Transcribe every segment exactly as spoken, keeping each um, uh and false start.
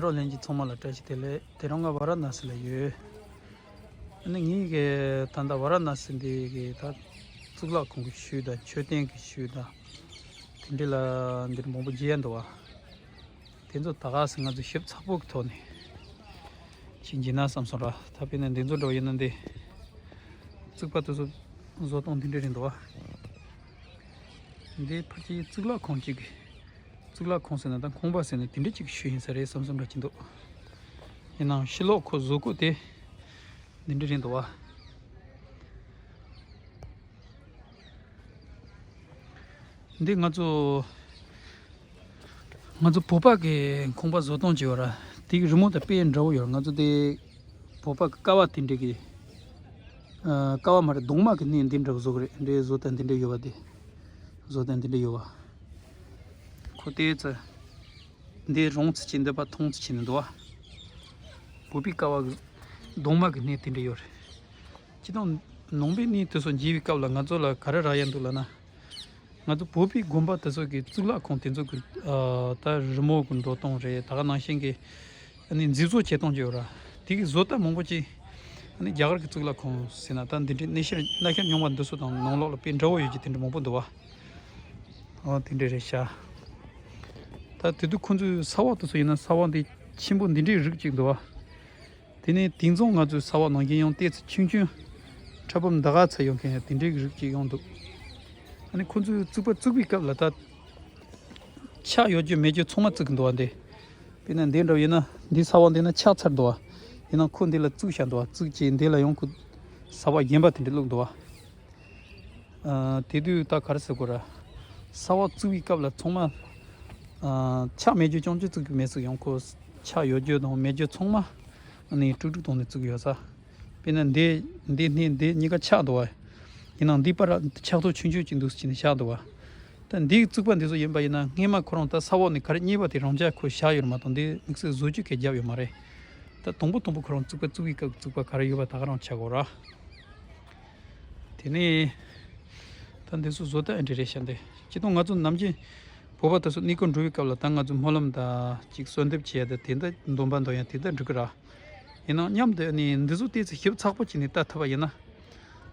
རོགས་ལྷན་རྒྱས་ཚང་མ་ལ་བཀྲ་ཤིས་བདེ་ལེགས། དེ་རིང་ང་ཝཱ་ར་ཎ་སི་ལ་ཡོད། ཨ་ནི་ངེད་ཀྱི་ད་ལྟ་ཝཱ་ར་ཎ་སི་འདི་གི་ད་གཙུག་ལག་ཁང་གི་ཤུལ་དང་མཆོད་རྟེན་གྱི་ཤུལ་དང་དེ་འདྲ་ལ་འདིར་མང་པོ་མཇལ་ཡ་འདུག་བ། དེ་ཚོ་ད་ག་སེ་ང་ཚོ་ཞིབ་ཚགས་པོ་གི་ཐོག་ནས་ཅིག་མཇལ་ན་བསམ་སོང་ར། ད་དཔེར་ན་འདི་ཚོ་འདྲ་བོ་ཡིན་ན་འདི་རྩིག་པ་དེ་ཚོ་བཟོ་སྟངས་འདི་འདྲ་རེད་འདུག་བ། འདི་ཕལ་ཆེར་གཙུག་ལག་ཁང་གཅིག་གི་གཙུག་ལག་ཁང་ཟེར་ན་དང་ཁང་པ་ཟེར་ན་དེ་འདྲ་གཅིག་ཤུལ་ཡིན་ས་རེད་བསམ་བསམ་འདྲ་གཅིག་འདུག་ཡིན་ནའང་ཕྱི་ལོགས་ཁོ་བཟོ་བཀོད་དེ་འདི་འདྲ་རེད་འདུག་བ། འདི་ང་ཚོ་ང་ཚོ་བོད་པ་གི་ཁང་པ་བཟོ་སྟངས་ཅིག་ཡོད་ར། དེ་གི་རི་མོ་དང་དཔེ་འདྲ་བོ་ཡོད་ར། ང་ཚོ་དེ་བོད་པ་གི་ཀ་བ་དེ་འདྲ་གི་ཨ་ཀ་བ་མ་རེད། གདུང་མ་གི་སྣེ་འདི་འདྲ་བོ་བཟོ་གི་རེད། འདྲའི་བཟོ་ལྟ་འདི་འདྲ་ཡོད་པ་དེ། བཟོ་ལྟ་འདི་འདྲ་ཡོད་པ། ཁོ་དེ་ཚོ་འདི་རོང་ཚུལ་གྱིས་འདི་པ་མཐོང་ཚུལ་གྱིས་ནི་འདུག་བ། བོད་པའི་ཀ་བ་གི་གདུང་མ་གི་སྣེ་དེ་འདྲ་ཡོད་རེད། སྤྱིར་བཏང་ནང་པའི་གནས་དེ་ཚོ་མཇལ་བའི་སྐབས་ལ་ང་ཚོ་ལ་ག་རེ་རག་ཡ་འདུག་ལབ་ན། ང་ཚོ་བོད་པའི་དགོན་པ་དེ་ཚོ་གི་གཙུག་ལག་ཁང་དེ་ཚོ་གི་ཨ་ད་རི་མོ་གི་འགྲོ་སྟངས་རེད། ད་ག་ནང་བཞིན་གི་ཨ་ནི་མཛེས་བཟོ་བྱེད་སྟངས་ཅིག་ཡོད་ར། དེ་གི་བཟོ་ལྟ་མང་པོ་ཅིག་ཨ་ནི་རྒྱ་གར་གི་གཙུག་ལག་ཁང་ཟེར་ན་ད་འདི་འདྲའི་གནས་ཤར་གནའ་ཤར་རྙིང་པ་འདི་ཚོ་དང་ནང་ལོགས་ལ་དཔེ་འདྲ་བོ་ཡོད་ཀྱི་དེ་འདྲ་མང་པོ་འདུག་བ། ཨོ་དེ་འདྲ་རེད་ཤག་ད་དེ་དུས་ཁོ་ཚོའི་ས་འོག་དེ་ཚོ་ཡིན་ན་ས་འོག་འདི་ཆེན་པོ་འདི་འདྲའི་རིགས་ཅིག་འདུག་བ། དེ་ནས་དེང་སང་ང་ཚོའི་ས་འོག་ནང་བཞིན་ཡང་ཏོག་ཙམ་ཆུང་ཆུང་ཁྲ་བུམ་འདི་ག་ཚ་ཡོང་མཁན་ཡང་དེ་འདྲའི་རིགས་ཅིག་ཡོང་འདུག་ཨ་ནི་ཁོ་ཚོས་བཙུགས་པ་བཙུགས་པའི་སྐབས་ལ་ད་ཆག་ཡོད་རྒྱུ་མེད་རྒྱུ་ཚང་མ་བཙུགས་གི་འདུག་བ། འདི་དཔེར་ན་འདི་འདྲ་ཡིན་ན་འདི་ས་འོག་འདི་ན་ཆག་ཚར་འདུག་བ། ཡིན་ནའང་ཁོ་འདི་ལ་བཙུགས་བཞག་འདུག་བ། བཙུགས་ཀྱིས་འདི་ལ་ཡང་ཁོ་ས་འོག་གཞན་པ་དེ་འདྲ་བླུགས་འདུག་བ། ཨ་དེ་དུས་ད་ག་རེ་ཟེར་དགོས་ར། ས་འོག་བཙུགས་པའི་སྐབས་ལ་ཚང་མ་ཨ་ཆག་མེད་རྒྱུ་ཅང་ཅི་བཙུགས་རྒྱུ་མེད་ཟིག་ཡང་ཁོ་ཆག་ཡོད་རྒྱུ་དང་མེད་རྒྱུ་ཚང་མ་ཨ་ནི་དཀྲུག་དཀྲུག་བཏང་ནས་བཙུགས་ཡོད་ས། དཔེར་ན་འདི་འདི་སྣེ་འདི་གཉིས་ཀ་ཆག་འདུག་བ། ཡིན་ནའང་འདི་པར་ཆག་ཐོ་ཆུང་ཆུང་ཅིག་འདུག་ཟེར་ནས་བཞག་འདུག་བ། ད་འདིའི་བཙུགས་པ་འདི་ཚོ་ཡིན་པ་ཡིན་ན་སྔས་མ་ཁོ་རང་ད་ས་འོག་ནས་ག་རེ་རྙེད་པ་དེ་རང་འཇགས་ཁོ་བཞག་ཡོད་མ་གཏོགས་འདི་དམིགས་བསལ་བཟོ་བཅོས་གས་བརྒྱབ་ཡོད་མ་རེད། ད་དང་པོ་དང་པོ་ཁོ་རང་བཙུགས་པ་བཙུགས་པའི་སྐབས་བཙུགས་པ་ག་རེ་ཡོད་པ་ད་ག་རང་ཆགས་དགོས་ར། དེ་ནས་ད་འདི་ཚོ་བཟོ་ལྟ་ཨེ་འདྲ་རེད་ཤག་འདི་སྤྱིར་བཏང་ང་ཚོ་ནམ་རྒྱུན་བོད་པ་དེ་ཚོ་གནས་སྐོར་འགྲོ་བའི་སྐབས་ལ་ད་ང་ཚོ་སྨོན་ལམ་དང་ཅིག་གསོལ་འདེབས་བྱེད་ཡ་དེ་དེ་འདྲ་འདོན་པ་འདོན་ཡ་དེ་འདྲ་འགྲིག་གི་ར། ཡིན་ནའང་མཉམ་དུ་ཨ་ནི་འདི་ཚོ་ཏོག་ཙམ་ཞིབ་ཚགས་པོ་བྱས་ནས་ལྟ་ཐུབ་པ་ཡིན་ན།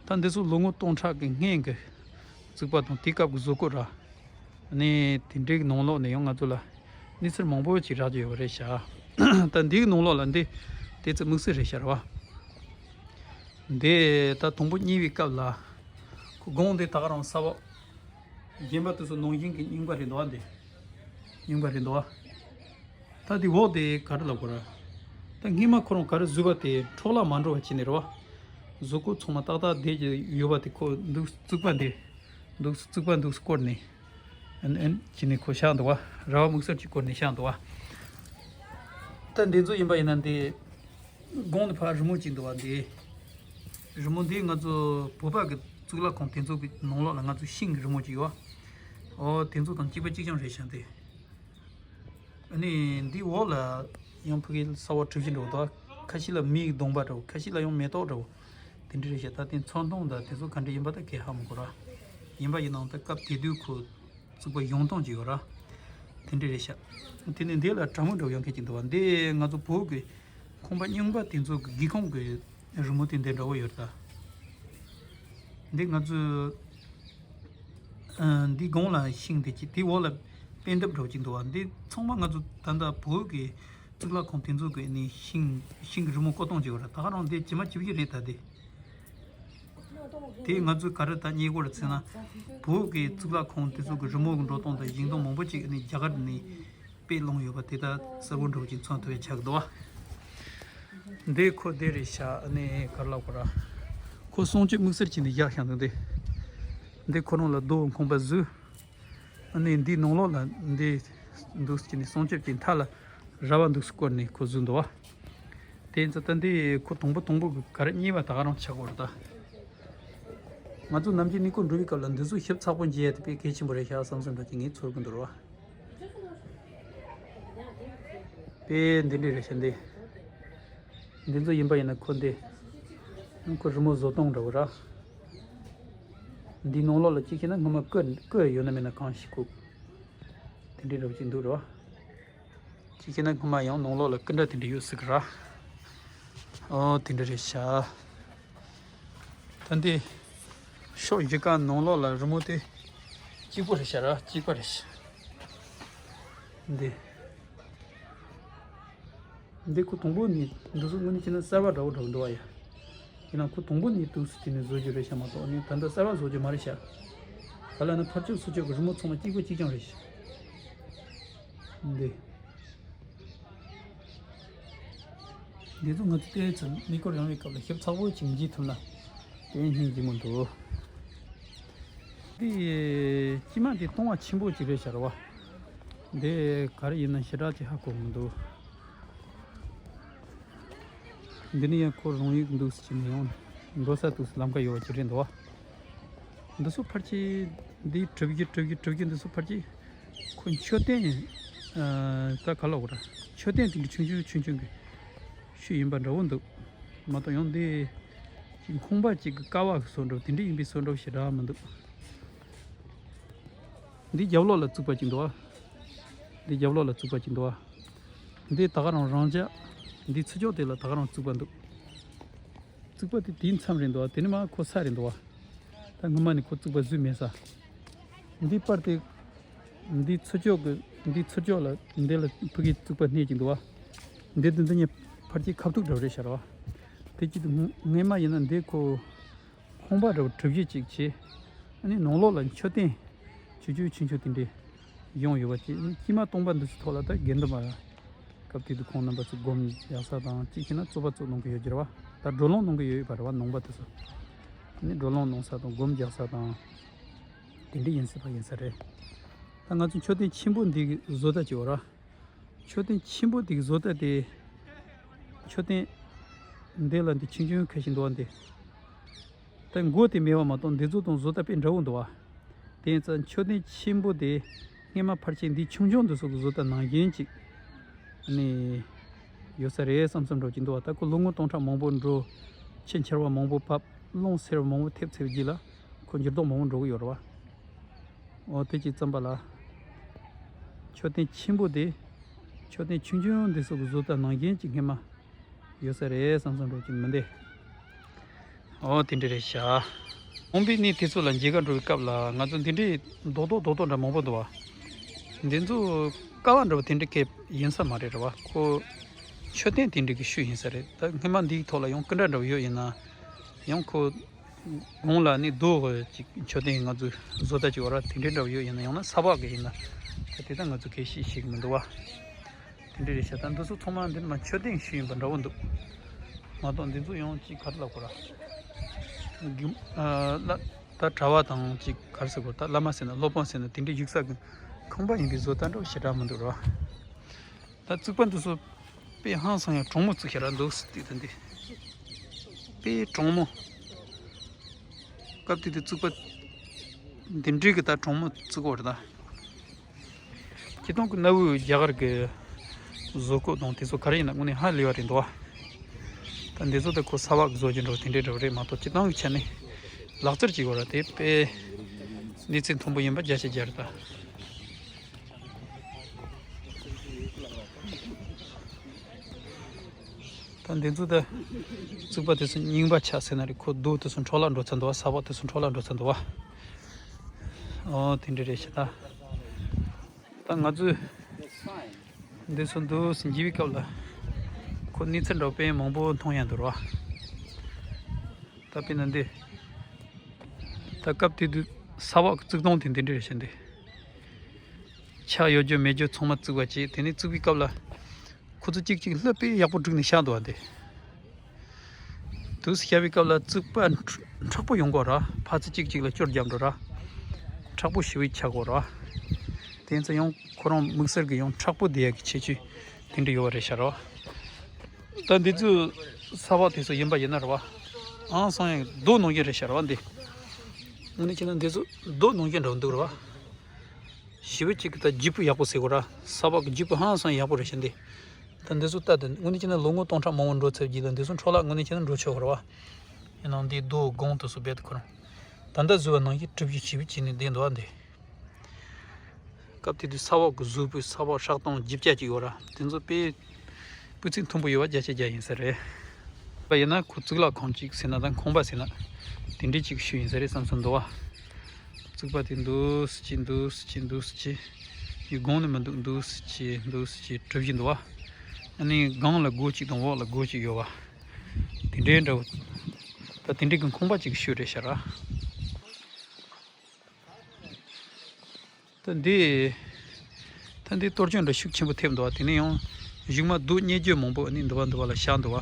ད་འདི་ཚོ་ལོ་ངོ་སྟོང་ཕྲག་གི་སྔན་གྱི་བཙུགས་པ་དང་དེའི་སྐབས་ཀྱི་བཟོ་བཀོད་ར། ཨ་ནི་དེ་འདྲའི་ནང་ལོགས་ནས་ཡང་ང་ཚོ་ལ་གནས་ཚུལ་མང་པོ་ཅིག་རག་རྒྱུ་ཡོད་པ་རེད་ཤག་ད་འདིའི་ནང་ལོགས་ལ་འདི་ཏོག་ཙམ་དམིགས་བསལ་རེད་ཤག་ར་བ། འདི་ད་དང་པོ་རྙེད་པའི་སྐབས་ལ་ཁོ་སྒོང་འདི་ད་ག་རང་ས་འོག་གཞན་པ་དེ་ཚོ་ནང་བཞིན་གྱི་རྙིང་པ་རེད་འདུག་བ། འདི་རྙིང་པ་རེད་འདུག་བ། ད་འདི་འོག་དེ་ག་རེ་ལབ་དགོས་ར། ད་སྔས་མ་ཁོ་རང་ག་རེ་བཟོས་པ་དེ་འཕྲོ་བརླག་མ་འགྲོ་བ་བྱས་ནས་རེད་བ། བཟོ་བཀོད་ཚང་མ་ཏག་ཏག་བསྡད་ཀྱི་ཡོད་པ་དེ་ཁོ་འདུག་བཙུགས་པ་འདི། འདུག་བཙུགས་པ་འདུག་བསྐོར་ནས། ཨན་ཨན་བྱས་ནས་ཁོ་བཞག་འདུག་བ། ར་བ་དམིགས་བསལ་གྱིས་བསྐོར་ནས་བཞག་འདུག་བ། ད་འདི་ཚོ་ཡིན་པ་ཡིན་ན་འདི། གོང་དུ་ཕར་རི་མོ་གཅིག་འདུག་བ་འདི། རི་མོ་འདི་ང་ཚོ་བོད་པ་གི་གཙུག་ལག་ཁང་དེ་ཚོ་གི་ནང་ལོགས་ལ་ང་ཚོ་ཤིང་གི་རི་མོ་གཅིག་ཡོད་བ། ཨོ་དེ་ཚོ་དང་གཅིག་པ་གཅིག་རྐྱང་རེད་ཤག་འདི། ཨ་ནི་འདི་འོག་ལ་ཡང་ཕ་གི་ས་འོག་གྲུ་བཞི་འདྲ་བོ་འདུག་ཁ་ཤས་ལ་མེའི་གདོང་པ་འདྲ་བོ། ཁ་ཤས་ལ་ཡང་མེ་ཏོག་འདྲ་བོ། དེ་འདྲ་རེད་ཤག་ད་དེ་ཚོན་མདོག་དང་དེ་ཚོ་ག་འདྲ་ཡིན་པ་ད་གས་ཧ་མ་གོ་ར། ཡིན་པ་ཡིན་ནའང་ད་སྐབས་དེ་དུས་ཁོ་བཙུགས་པ་ཡོང་སྟངས་ཅིག་ཡོད་ར། དེ་འདྲ་རེད་ཤག་དེ་ནས་འདི་ལ་གྲྭ་མོ་འདྲ་བོ་ཡོང་མཁན་ཅིག་འདུག་བ། འདི་ང་ཚོ་བོད་ཀྱི་ཁང་པ་རྙིང་པ་དེ་ཚོ་གི་སྒེའུ་ཁུང་གི་རི་མོ་དེ་འདི་འདྲ་བོ་ཡོད་རེད་ད། འདི་ང་ཚོས་ཨ་འདི་གོང་ལ་ཤིང་དེ་གཅིག་དེའི་འོག་ལ་པད་འདབ་འདྲ་བོ་གཅིག་འདུག་བ། འདི་ཚང་མ་ང་ཚོ་ད་ལྟ་བོད་ཀྱི་གཙུག་ལག་ཁང་དེ་ཚོ་གི་ནི་ཤིང་ཤིང་གི་རི་མོ་བཀོད་སྟངས་ཅིག་ཡོད་རེད། ད་ག་རང་འདི་ཇི་མ་ཇི་བཞིན་རེད་ད་འདི། དེ་ང་ཚོས་ག་རེ་ད་རྙེད་དགོས་རེད་ཟེར་ན། བོད་ཀྱི་གཙུག་ལག་ཁང་དེ་ཚོ་གི་རི་མོ་གི་འགྲོ་སྟངས་དང་བཞེངས་སྟངས་མང་པོ་ཅིག་ནི་རྒྱ་གར་ནས་དཔེ་བླངས་ཡོད་པ་དེ་ད་གསལ་པོ་འདྲ་བོ་ཅིག་མཚོན་ཐུབ་ཡ་ཆགས་ཀྱི་འདུག་བ། འདི་ཁོ་འདི་རེད་ཤག་ཨ་ནི་ག་རེ་ལབ་དགོས་ར། ཁོ་སྲུང་སྐྱོབ་དམིགས་བསལ་བྱས་ནས་བཞག་བཞག་འདུག་འདི། འདི་ཁོ་རང་ལ་རྡོ་ཁང་པ་བཟོས། ཨ་ནི་འདིའི་ནང་ལོགས་ལ་འདི་འདུག་སེ་བྱས་ནས་སྲུང་སྐྱོབ་ཀྱི་མཐའ་ལ་ར་བ་འདུག་སེ་བསྐོར་ནས་ཁོ་བཟོས་འདུག་བ། དེ་ཡིན་ཙང་ད་འདི་ཁོ་དང་པོ་དང་པོ་གི་ག་རེ་རྙེད་པ་ད་ག་རང་ཆགས་ཀྱི་ཡོད་རེད་ད། ང་ཚོ་ནམ་རྒྱུན་གནས་སྐོར་འགྲོ་བའི་སྐབས་ལ་འདི་ཚོ་ཞིབ་ཚགས་པོ་མཇལ་ཡ་དེ་དཔེ་གལ་ཆེན་པོ་རེད་ཤག་བསམ་བསམ་འདྲ་ཅིག་ངས་ཚོར་གི་འདུག་ར། དཔེ་འདི་འདྲ་རེད་ཤག་འདི། འདི་ཚོ་ཡིན་པ་ཡིན་ན་ཁོ་འདི། ཁོ་རི་མོ་བཟོ་སྟངས་འདྲ་བོ་ར། འདི་ནང་ལོགས་ལ་གཅིག་བྱས་ན་སྔོན་མ་བརྐོས་བརྐོས་ཡོད་ན་མེད་ན་གང་ཤེས་ཁུག་དེ་འདྲའི་འདྲ་བོ་ཅིག་འདུག་ར། ཡིན་ན་སྔོན་མ་ཡང་ནང་ལོགས་ལ་སྐུ་འདྲ་དེ་འདྲ་ཡོད་སྲིད་གི་ར། ཨོ་དེ་འདྲ་རེད་ཤག་ད་འདི་ཕྱོགས་བཞི་ཀ་ནང་ལོགས་ལ་རི་མོ་དེ་གཅིག་པོ་རེད་ཤག་ར། གཅིག་པ་རེད་ཤག་འདི། འདི་ཁོ་དང་པོ་ནས་འདི་ཚོ་དངོས་གནས་བྱས་ན་གསར་པ་འདྲ་བོ་འདྲ་བོ་འདུག་བ་ཡ། ཡིན་ནའང་ཁོ་དང་པོ་ནས་འདུག་སེ་བྱས་ནས་བཟོ་རྒྱུ་རེད་ཤག་མ་གཏོགས་ནི་ད་ལྟ་གསར་པ་བཟོ་རྒྱུ་མ་རེད་ཤག་ག་ལ་ནི་ཕར་ཕྱོགས་ཚུར་ཕྱོགས་ཀྱི་རི་མོ་ཚང་མ་གཅིག་པ་གཅིག་རྐྱང་རེད་ཤག་འདི། འདི་ཚོ་ང་ཚོ་ལྟས་ཚོད་གནས་སྐོར་ཡོང་བའི་སྐབས་ལ་ཞིབ་ཚགས་པོ་ཅིག་མཇལ་ཐུབ་ན་དེ་སྙིང་རྗེ་མོ་འདུག་འདི་སྐྱེས་མ་འདི་སྟོང་བ་ཆེན་པོ་ཅིག་རེད་ཤག་ར་བ། འདི་ག་རེ་ཡིན་ན་ཞེ་དྲག་ཅིག་ཧ་གོ་མི་འདུག་འདི་ནི་ཡང་ཁོ་རང་ཡིག་འདུག་སེ་བྱས་ནས་ཡང་འགྲོ་ས་འདུག་སེ་ལམ་ཁ་ཡོད་པ་ཅིག་རེད་འདུག་བ། འདི་ཚོ་ཕལ་ཆེར་འདི་གྲུ་བཞི་གྲུ་བཞི་གྲུ་བཞི་འདི་ཚོ་ཕལ་ཆེར་ཁོ་མཆོད་རྟེན་ཨ་ད་ག་ལབ་དགོས་ར། མཆོད་རྟེན་དེ་འདྲ་ཆུང་ཆུང་ཆུང་ཆུང་གི་ཤུལ་ཡིན་པ་འདྲ་བོ་འདུག་མ་གཏོགས་ཡང་འདི་ཅིག་ཁང་པ་ཅིག་གི་ཀ་བ་གི་བཟོ་འདྲ་བོ་དེ་འདྲ་ཡིན་པའི་བཟོ་འདྲ་བོ་ཞེ་དྲག་མི་འདུག་འདི་རྒྱབ་ལོགས་ལ་བཙུགས་པ་ཅིག་འདུག་ཨ། འདི་རྒྱབ་ལོགས་ལ་བཙུགས་པ་ཅིག་འདུག་ཨ། འདི་ད་ག་རང་རང་འཇགས། འདི་ཚུར་ཕྱོགས་དེ་ལ་ད་ག་རང་བཙུགས་པ་འདུག་བཙུགས་པ་དེ་དེའི་མཚམས་རེད་འདུག་ཨ། དེ་ནི་མ་ཁོ་ས་རེད་འདུག་ཨ། ད་སྔོན་མ་ནས་ཁོ་བཙུགས་པ་བཟོས་མེད་ས། འདི་པར་དེ། འདི་ཚུར་ཕྱོགས་ཀྱི་འདི་ཚུར་ཕྱོགས་ལ་འདི་ལ་ཕ་གིའི་བཙུགས་པ་སྣེ་ཅིག་འདུག་ཨ། འདི་དེ་འདི་གཉིས་ཕལ་ཆེར་ཁ་ཐུག་འདྲ་བོ་རེད་ཤག་ར་བ། དེ་གཅིག་ཏུ་སྔོན་མ་ཡིན་ན་འདི་ཁོ། ཁང་པ་འདྲ་བོ་གྲུ་བཞི་ཅིག་བྱས། ཨ་ནི་ནང་ལོགས་ལ་མཆོད་རྟེན་ཆུང་ཆུང་ཆུང་ཆུང་དེ་འདྲས་ཡོང་ཡོད་པ་ཅིག་ཨ་ནི་སྐྱེས་མ་སྟོང་པ་འདི་ཚོའི་ཐོག་ལ་ད་དགེ་འདུན་པ་སྐབས་དེ་དུས་ཁོང་རྣམ་པ་ཚོ་སྒོམ་རྒྱག་ས་དང་གཅིག་བྱས་ན་རྩོད་པ་རྩོད་གནང་གི་ཡོད་ཀྱི་རེད་བ། ད་བགྲོ་གླེང་གནང་གི་ཡོད་པ་རེད་བ་ནང་པ་དེ་ཚོ། ཨ་ནི་བགྲོ་གླེང་གནང་ས་དང་སྒོམ་རྒྱག་ས་དང་། དེ་འདྲས་ཡིན་སྲིད་པ་ཡིན་ས་རེད། ད་ང་ཚོ་མཆོད་རྟེན་ཆེན་པོ་འདི་གི་བཟོ་ལྟ་ཅིག་ཡོད་ར། མཆོད་རྟེན་ཆེན་པོ་དེ་གི་བཟོ་ལྟ་དེ། མཆོད་རྟེན་འདི་ལ་འདི་ཆུང་ཆུང་ཁ་ཤས་འདུག་བ་འདི། ད་མགོ་དེ་མེད་པ་མ་གཏོགས་འདི་ཚོ་དང་བཟོ་ལྟ་དཔེ་འདྲ་བོ་འདུག་བ། དེ་ཡིན་ཙང་མཆོད་རྟེན་ཆེན་པོ་དེ་སྔས་མ་ཕལ་ཆེར་འདི་ཆུང་ཆུང་འདི་ཚོ་གི་བཟོ་ལྟ་ནང་བཞིན་ཅིག་ནི་ཡོད་ས་རེད་བསམ་བསམ་འདྲ་བོ་ཅིག་འདུག་བ། ད་ཁོ་ལོ་ངོ་སྟོང་ཕྲག་མང་པོ་འགྲོ། ཆུ་འཕྱར་བ་མང་པོ་བབས། རླུང་སེར་བ་མང་པོ་ཐེབས་ཚེ་རྗེས་ལ་ཁོ་འགྱུར་ལྡོག་མང་པོ་འགྲོ་གི་ཡོད་རེད་བ། འོ་དེ་གཅིག་བརྩམས་པ་ལ། མཆོད་རྟེན་ཆེན་པོ་དེ། མཆོད་རྟེན་ཆུང་ཆུང་འདི་ཚོ་གི་བཟོ་ལྟ་ནང་བཞིན་གྱི་སྔས་མ་ཡོད་ས་རེད་བསམ་བསམ་འདྲ་བོ་ཅིག་མི་འདུག་འོ་དེ་འདྲ་རེད་ཤག་འོང་པའི་གནས་དེ་ཚོ་ལ་མཇལ་ཁ་འགྲོ་བའི་སྐབས་ལ་ང་ཚོ་འདི་འདྲའི་རྡོག་རྡོག་རྡོག་རྡོག་འདྲ་མང་པོ་འདུག་བ། འདི་ཚོ་ཀ་བ་འདྲ་བོ་དེ་འདྲ་གས་ཡིན་ས་མ་རེད་རེད་བ། ཁོ་མཆོད་རྟེན་དེ་འདྲ་གི་ཤུལ་ཡིན་ས་རེད། ད་སྔས་མ་འདིའི་ཐོག་ལ་ཡང་སྐུ་འདྲ་འདྲ་བོ་ཡོད་ཡིན་ན་ཡང་ཁོ། གོང་ལ་ནི་རྡོ་ཅིག་མཆོད་རྟེན་ང་ཚོའི་བཟོ་ལྟ་ཅིག་ཡོད་ར། དེ་འདྲའི་འདྲ་བོ་ཡོད་ཡིན་ན་ཡང་ན་ས་ཕག་གི་ཡིན་ན། ད་དེ་ད་ང་ཚོ་གས་ཤེས་ཤེས་ཀྱི་མི་འདུག་བ། དེ་འདྲའི་རེད་ཤག་ད་འདི་ཚོ་ཚང་མ་འདི་མ་མཆོད་རྟེན་ཞིག་ཡིན་པ་འདྲ་བོ་འདུག་མ་གཏོགས་འདི་ཚོ་ཡང་ཅིག་ག་རེ་ལབ་དགོས་ར། རྒྱུ་ཨ་ལ་ད་གྲྭ་བ་དང་ཅིག་ག་རེ་ཟེར་དགོས། ད་བླ་མ་ཟེར་ན་སློབ་དཔོན་ཟེར་ན་དེ་འདྲའི་བཞུགས་ས་གི་ཁང་པ་ཡིན་པའི་བཟོ་ལྟ་འདྲ་བོ་ཞེ་དྲག་མི་འདུག་ར། ད་བཙུགས་པ་འདི་ཚོ་དཔེ་ཧང་སང་ཡང་གྲོང་མོ་བཙུགས་ཤག་ར་འདུག་སེ་དེ་ད་འདི་དཔེ་གྲོང་མོ། སྐབས་དེ་དུས་བཙུགས་པ་འདི་འདྲའི་གི་ད་གྲོང་མོ་བཙུགས་པ་རེད་ད། སྤྱིར་བཏང་གི་གནའ་བོའི་རྒྱ་གར་གི་བཟོ་བཀོད་དང་དེ་ཚོ་ག་རེ་ཡིན་ན་དངོས་གནས་ཧ་ལས་པ་རེད་འདུག་བ། ད་འདི་ཚོ་ད་ཁོ་ས་ཕག་གི་བཟོ་རྒྱུ་འདྲ་བོ་དེ་འདྲའི་འདྲ་བོ་རེད་མ་གཏོགས་སྤྱིར་བཏང་གི་ཆ་ནས་ལག་རྩལ་གྱི་སྐོར་ལ་དེ་དཔེ་གནས་ཚད་མཐོན་པོ་ཡིན་པ་བརྒྱ་ཆ་བརྒྱ་རེད་ད། ད་འདི་ཚོ་ད་བཙུགས་པ་དེ་ཚོ་རྙིང་པ་ཆགས་ཟེར་ན་རེད། ཁོ་རྡོ་དེ་ཚོ་འཕྲོ་བརླག་འགྲོ་ཚར་འདུག་བ། ས་ཕག་དེ་ཚོ་འཕྲོ་བརླག་འགྲོ་ཚར་འདུག་བ། ཨོ་དེ་འདྲ་རེད་ཤག་ད། ད་ང་ཚོས་འདི་ཚོ་འདུག་སེ་མཇལ་བའི་སྐབས་ལ་ཁོ་གནས་ཚུལ་འདྲ་བོ་དཔེ་མང་པོ་མཐོང་ཡ་འདུག་ར་བ། ད་དཔེར་ན་འདི་ད་སྐབས་དེ་དུས་ས་ཕག་གི་བཙུགས་སྟངས་དེ་འདི་འདྲ་རེད་ཤག་འདི། ཆག་ཡོད་རྒྱུ་མེད་རྒྱུ་ཚང་མ་བཙུགས་པ་བྱས། དེ་ནས་བཙུགས་པའི་སྐབས་ལ་ཁོ་ཚོ་གཅིག་གཅིག་ལྷོད་པས་ཡག་པོ་བསྒྲིགས་ནས་བཞག་འདུག་བ་འདི། དུས་སུ་བཞག་པའི་སྐབས་ལ་བཙུགས་པ་མཁྲེགས་པོ་ཡོང་དགོས་ར། ཕར་ཚུར་གཅིག་གཅིག་ལ་སྐྱོར་རྒྱབ་འགྲོ་ར། མཁྲེགས་པོ་ཞེ་པོ་ཆགས་དགོས་ར། དེ་ཚོ་ཡང་ཁོ་རང་དམིགས་བསལ་གྱི་ཡང་མཁྲེགས་པོ་བསྡད་ཡག་གི་ཁྱད་ཆོས་དེ་འདྲ་ཡོད་པ་རེད་ཤག་ར་བ། ད་འདི་ཚོ་ས་ཕག་དེ་ཚོ་ཡིན་པ་ཡིན་ན་ར་བ། ཨང་སང་ཡང་རྡོ་ནང་བཞིན་རེད་ཤག་ར་བ་འདི། འོ་ན་ཁྱེད་རང་འདི་ཚོ་རྡོ་ནང་བཞིན་འདྲ་བོ་འདུག་ར་བ། ཞེ་པོ་ཅིག་གི་ད་ལྗིད་པོ་ཡག་པོ་ཟེར་དགོས་ར། ས་ཕག་གི་ལྗིད་པོ་ཧང་སང་ཡག་པོ་རེད་ཤག་འདི། ད་འདི་ཚོ་ལྟ་དེ་དངོས་གནས་བྱས་ན་ལོ་ངོ་སྟོང་ཕྲག་མང་པོ་འགྲོ་ཚར་རྗེས་ལ་འདི་ཚོ་འཕྲོ་བརླག་དངོས་གནས་བྱས་ན་འགྲོ་ཆོག་གི་རེད་བ། ཡིན་ནའང་འདི་རྡོ་སྒང་དེ་ཚོ་རྦད་དེ་ཁོ་རང་ད་ལྟ་བཟོས་པ་ནང་བཞིན་གྲུ་བཞི་ཞེ་པོ་བྱས་ནས་བསྡད་འདུག་བ་འདི། སྐབས་དེ་དུས་ས་འོག་གི་གཟུགས་པོའི་ས་འོག་ཧྲག་སྟོང་བཞི་བརྒྱ་ཅིག་ཡོད་ར། དེ་ཚོ་དཔེ་སྤུས་ཚད་མཐོན་པོ་ཡོད་པ་བརྒྱ་ཆ་བརྒྱ་ཡིན་ས་རེད། པ་ཡིན་ན་ཁོ་གཙུག་ལག་ཁང་གཅིག་ཟེར་ན་དང་ཁང་པ་ཟེར་ན་དེ་འདྲའི་ཅིག་ཤུལ་ཡིན་ས་རེད་བསམ་སོང་འདུག་བ། གཙུག་པ་དེ་འདུག་སེ་ཅིག་འདུག་སེ་ཅིག་འདུག་སེ་ཅིག་ཡི་སྒང་ནས་མི་འདུག་འདུག་སེ་ཅིག་འདུག་སེ་ཅིག་གྲུ་བཞི་འདུག་བ། ཨ་ནི་སྒང་ལ་སྒོ་གཅིག་དང་འོག་ལ་སྒོ་གཅིག་ཡོད་བ། དེ་འདྲའི་འདྲ་བོ། ད་དེ་འདྲའི་གི་ཁང་པ་ཅིག་ཤུལ་རེད་ཤག་ར། ད་འདི། ད་འདི་གཏོར་སྐྱོན་འདྲ་ཤུགས་ཆེན་པོ་ཐེབས་འདུག་བ། དེ་ནས་ཡང་གཞུག་མ་རྡོ་རྙེད་རྒྱུ་མང་པོ་ཨ་ནི་འདི་བ་འདི་བ་ལ་བཞག་འདུག་བ།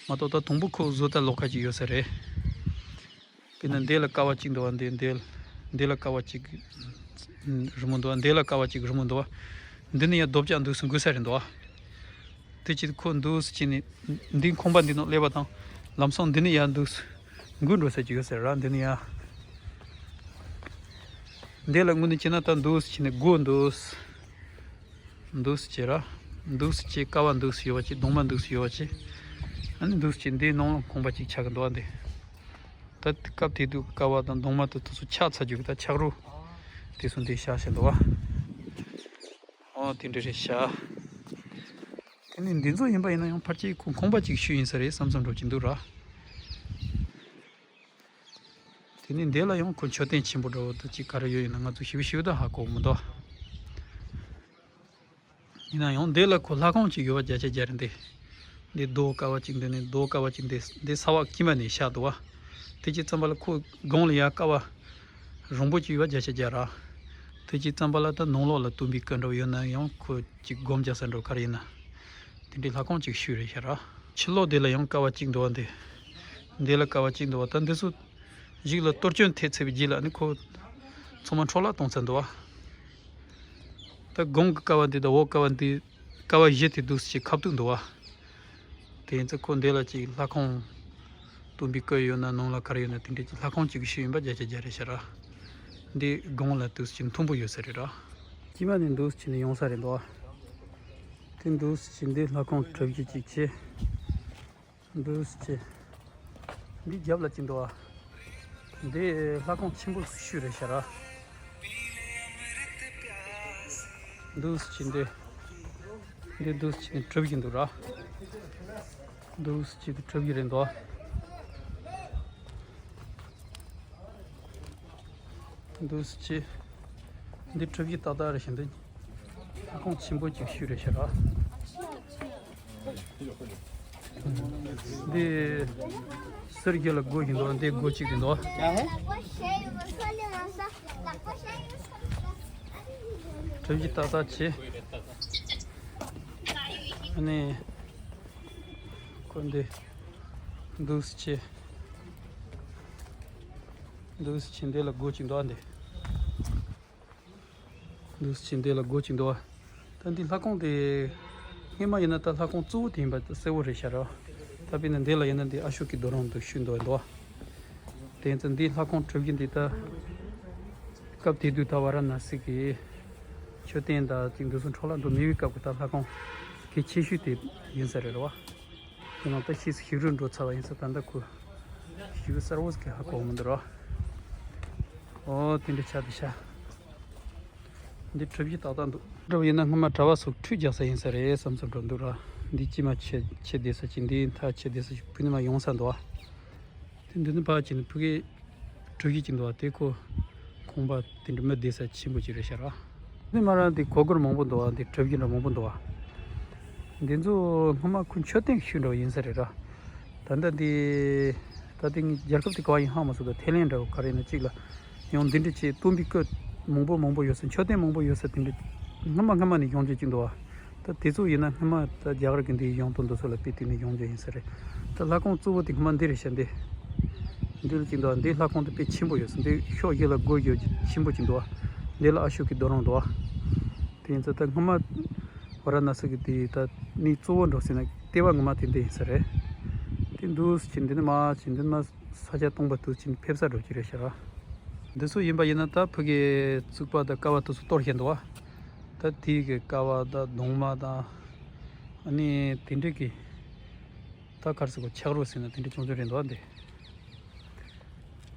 མ་གཏོགས་ད་དང་པོ་ཁོ་བཟོ་ལྟ་ལོག་ཁ་ཅིག་ཡོད་ས་རེད། དཔེར་ན་འདི་ལ་ཀ་བ་གཅིག་འདུག་བ། འདི་འདི་འདི་ལ་ཀ་བ་གཅིག་རི་མོ་འདུག་བ། འདི་ལ་ཀ་བ་གཅིག་རི་མོ་འདུག་བ། འདི་ནི་ཡང་རྡོ་བཅག་འདུག་སུ་འགུལ་ས་རེད་འདུག་བ། དེ་ཅི་ཁོ་འདུག་སེ་བྱས་ནས་འདི་ཁང་པ་འདི་ནང་སླེབས་པ་དང་ལམ་སང་འདི་ནས་ཡར་འདུག་སེ་འགུལ་འགྲོ་ས་ཅིག་ཡོད་ས་རེད་ར། འདི་ནས་ཡར། འདི་ལ་དངོས་གནས་བྱས་ན་ད་འདུག་སེ་བྱས་ནས་སྒོ་འདུག་སེ། འདུག་སེ་བྱས་ར། འདུག་སེ་བྱས་ཀ་བ་འདུག་སེ་ཡོད་པ་ཅིག་གདུང་མ་འདུག་སེ་ཡོད་པ་ཅིག་ཨ་ནི་འདུག་སེ་བྱས་འདིའི་ནང་ལ་ཁང་པ་ཅིག་ཆགས་ཀྱི་འདུག་བ་འདི། ད་སྐབས་དེ་དུས་ཀ་བ་དང་གདུང་མ་དང་དེ་ཚོ་ཆག་ཚར་རྒྱུ་གི་ད་ཆག་རོ། དེ་ཚོ་འདི་བཞག་བཞག་འདུག་བ། ཨོ་དེ་འདྲ་རེད་ཤག་དེ་ནས་འདི་ཚོ་ཡིན་པ་ཡིན་ན་ཡང་ཕལ་ཆེར་ཁོ་ཁང་པ་ཅིག་ཤུལ་ཡིན་ས་རེད་བསམ་བསམ་འགྲོ་གི་འདུག་ར། དེ་ནས་འདི་ལ་ཡང་ཁོ་མཆོད་རྟེན་ཆེན་པོ་འདྲ་བོ་དེ་ཅིག་ག་རེ་ཡོད་ཡིན་ན་ང་ཚོ་ཞིབ་ཞིབ་ད་ཧ་གོ་མི་འདུག་ཡིན་ན་ཡང་འདི་ལ་ཁོ་ལྷ་ཁང་ཅིག་ཡོད་པ་བརྒྱ་ཆ་བརྒྱ་རེད་འདི། འདི་རྡོ་ཀ་བ་ཅིག་འདི་ནས་རྡོ་ཀ་བ་ཅིག་འདི་འདི་ས་འོག་དཀྱིལ་མ་ནས་བཞག་འདུག་བ། དེ་ཅིག་ཙམ་པ་ལ་ཁོ་སྒང་ལ་ཡ་ཀ་བ་རིང་པོ་ཅིག་ཡོད་པ་བརྒྱ་ཆ་བརྒྱ་ར། དེ་ཅིག་ཙམ་པ་ལ་ད་ནང་ལོགས་ལ་སྟོན་པའི་སྐུ་འདྲ་བོ་ཡོད་ན་ཡང་ཁོ་ཅིག་སྒོམ་རྒྱག་ས་འདྲ་བོ་ག་རེ་ཡིན་ན། དེ་འདྲའི་ལྷ་ཁང་ཅིག་ཤུལ་རེད་ཤག་ར། ཕྱི་ལོགས་དེ་ལ་ཡང་ཀ་བ་གཅིག་འདུག་བ་འདི། འདི་ལ་ཀ་བ་གཅིག་འདུག་བ། ད་འདི་ཚོ་གཞུག་ལ་གཏོར་སྐྱོན་ཐེབས་ཚར་བའི་རྗེས་ལ་ནི་ཁོ་ཚང་མ་འཕྲོ་བརླག་གཏོང་ཚར་འདུག་བ། ད་གོང་གི་ཀ་བ་འདི་དང་འོག་ཀ་བ་འདི། ཀ་བ་བཞི་དེ་འདུག་སེ་ཁ་བཏུག་འདུག་བ། དེ་ཡིན་ཙང་ཁོ་འདི་ལ་ཅིག་ལྷ་ཁང་སྟོན་པའི་སྐུ་ཡོད་ན་ནང་ལ་ག་རེ་ཡོད་ན་དེ་འདྲའི་ཅིག་ལྷ་ཁང་ཅིག་གི་ཤུལ་ཡིན་པ་བརྒྱ་ཆ་བརྒྱ་རེད་ཤག་ར། འདི་སྒང་ལ་འདུག་སེ་ཅིག་མཐོན་པོ་ཡོད་ས་རེད་ར། དཀྱིལ་མ་ནས་འདུག་སེ་ནས་ཡོང་ས་རེད་འདུག་བ། དེ་འདུག་སེ་འདི་ལྷ་ཁང་གྲུ་བཞི་གཅིག་བྱས། འདུག་སེ། འདི་རྒྱབ་ལ་གཅིག་འདུག་བ། འདི་ལྷ་ཁང་ཆེན་པོ་ཤུལ་རེད་ཤག་ར། འདུག་སེ་འདི། འདི་འདུག་སེ་གྲུ་བཞི་འདུག་ར། འདུག་སེ་འདི་གྲུ་བཞི་རེད་འདུག་བ། འདུག་སེ། འདི་གྲུ་བཞི་ཏག་ཏག་རེད་ཤག་འདི་ལྷ་ཁང་ཆེན་པོ་ཅིག་ཤུལ་རེད་ཤག་ར། འདི་ཟུར་བཞི་ལ་སྒོ་ཞིག་འདུག་འདི་སྒོ་གཅིག་གི་འདུག་གྲུ་བཞི་ཏག་ཏག་བྱས། ཨ་ནི། ཁོ་འདི། འདུག་སེ། འདུག་སེ་འདི་ལ་སྒོ་གཅིག་འདུག་ཨ་འདི། འདུག་སེ་འདི་ལ་སྒོ་གཅིག་འདུག་བ། ད་འདི་ལྷ་ཁང་དེ། སྔོན་མ་ཡིན་ན་ད་ལྷ་ཁང་གཙོ་བོ་དེ་ཡིན་པ་གསལ་བོ་རེད་ཤག་ར། ད་དཔེར་ན་འདི་ལ་ཡིན་ན་འདི་ཨ་ཤོ་ཀའི་རྡོ་རིང་དུ་ཤུལ་འདུག་འདུག་བ། དེ་ཡིན་ཙང་འདི་ལྷ་ཁང་གྲུ་བཞི་འདི་ད། སྐབས་དེ་དུས་ད་ཝཱ་ར་ཎ་སི་གི་མཆོད་རྟེན་དང་ཅིག་འདུག་སེ་འཕྲོ་བརླག་འགྲོ་མེད་པའི་སྐབས་ཀྱི་ད་ལྷ་ཁང་གལ་ཆེ་ཤོས་དེ་ཡིན་ས་རེད་ར་བ། དེ་ནང་ད་ཕྱིས་སུ་ཞིག་རུ་འགྲོ་ཚར་བ་ཡིན་ས། ད་ལྟ་ཁོ་ཞིག་རུ་གསར་བོ་ཟིག་གི་ཧ་གོ་མི་འདུག་ར། ཨོ་དེ་འདྲ་ཆགས་འདུག་ཤག་འདི་གྲུ་བཞི་ཏག་ཏག་འདུག་འགྲོ་བ་ཡིན་ན་སྔོན་མ་གྲྭ་བ་ཚོ་ཁྲུས་རྒྱག་ས་ཡིན་ས་རེད་བསམ་བསམ་འགྲོ་འདུག་ར། འདི་དཀྱིལ་མ་ཆེ་ཆེ་བསྡད་ས་ཅིག་འདི་མཐའ་ཆེ་བསྡད་ས་ཅིག་ཕུ་ནུ་མ་ཡོང་ས་འདུག་ཨ། དེ་འདི་ནི་ཕར་ཕྱིན་ནས་ཕ་གི་གྲུ་བཞི་ཅིག་འདུག་བ། དེ་ཁོ་ཁང་པ་དེ་འདྲ་མི་བསྡད་ས་ཆེན་པོ་ཅིག་རེད་ཤག་ར། འདི་མ་ར་འདི་གོ་སྒོར་མང་པོ་འདུག་བ། འདི་གྲུ་བཞི་འདྲ་མང་པོ་འདུག་བ། འདི་ཚོ་སྔོན་མ་ཁོ་མཆོད་རྟེན་ཤུལ་འདྲ་བ་ཡིན་ས་རེད་ར། ད་ལྟ་འདི་ད་ལྟ་ངས་རྒྱལ་ཁབ་དེ་ག་བ་ཡིན་ཧ་མ་སོང་། ད་ཐའི་ལེན་འདྲ་བ་ག་རེ་ཡིན་ན་གཅིག་ལ་ཡང་འདི་འདྲ་ཅིག་སྟོན་པའི་སྐུ་མང་པོ་མང་པོ་ཡོད་ས། མཆོད་རྟེན་མང་པོ་ཡོད་ས་དེ་འདྲ་སྔོན་མ་སྔོན་མ་ནས་ཡོང་རྒྱུ་ཅིག་འདུག་བ། ད་དེ་ཚོ་ཡིན་ན་སྔོན་མ་ད་རྒྱ་གར་གྱི་འདི་ཡོང་དོན་དུ་ཚོ་ལ་དཔེ་དེ་ནས་ཡོང་རྒྱུ་ཡིན་ས་རེད། ད་ལྷ་ཁང་གཙོ་བོ་དེ་སྔོན་མ་འདི་རེད་ཤག་འདི། འདི་ལ་ཅིག་འདུག་འདི་ལྷ་ཁང་དེ་དཔེ་ཆེན་པོ་ཡོད་ས། འདི་ཕྱོགས་བཞི་ལ་སྒོ་ཡོད་ཆེན་པོ་ཅིག་འདུག་འདི་ལ་ཨ་ཤོ་ཀའི་རྡོ་རིང་འདུག་དེ་ཡིན་ཙང་ད་སྔོན་མ་ཝཱ་ར་ཎ་སི་གི་དེ་ད་གནས་གཙོ་བོ་འགྲོ་ཟེར་ན་ལྟེ་བ་ངོ་མ་དེ་འདི་ཡིན་ས་རེད། དེ་འདུག་ཅིག་འདི་ནི་མ་ཅིག་འདི་ནི་མ་ས་ཆ་སྟོང་པ་དུ་ཅིག་ཕེབས་ས་འགྲོ་གི་རེད་ཤག་འདི་ཚོ་ཡིན་པ་ཡིན་ན་ད་ཕ་གི་བཙུགས་པ་དང་ཀ་བ་དེ་ཚོ་གཏོར་བཞག་འདུག་བ། ད་དེའི་གི་ཀ་བ་དང་གདུང་མ་དང་། ཨ་ནི་དེ་འདྲའི་གི་ད་ག་རེ་ཟེར་དགོས། ཆག་རོ་ཟེར་ན་དེ་འདྲ་ཆུང་ཆུང་རེད་འདུག་བ་འདི།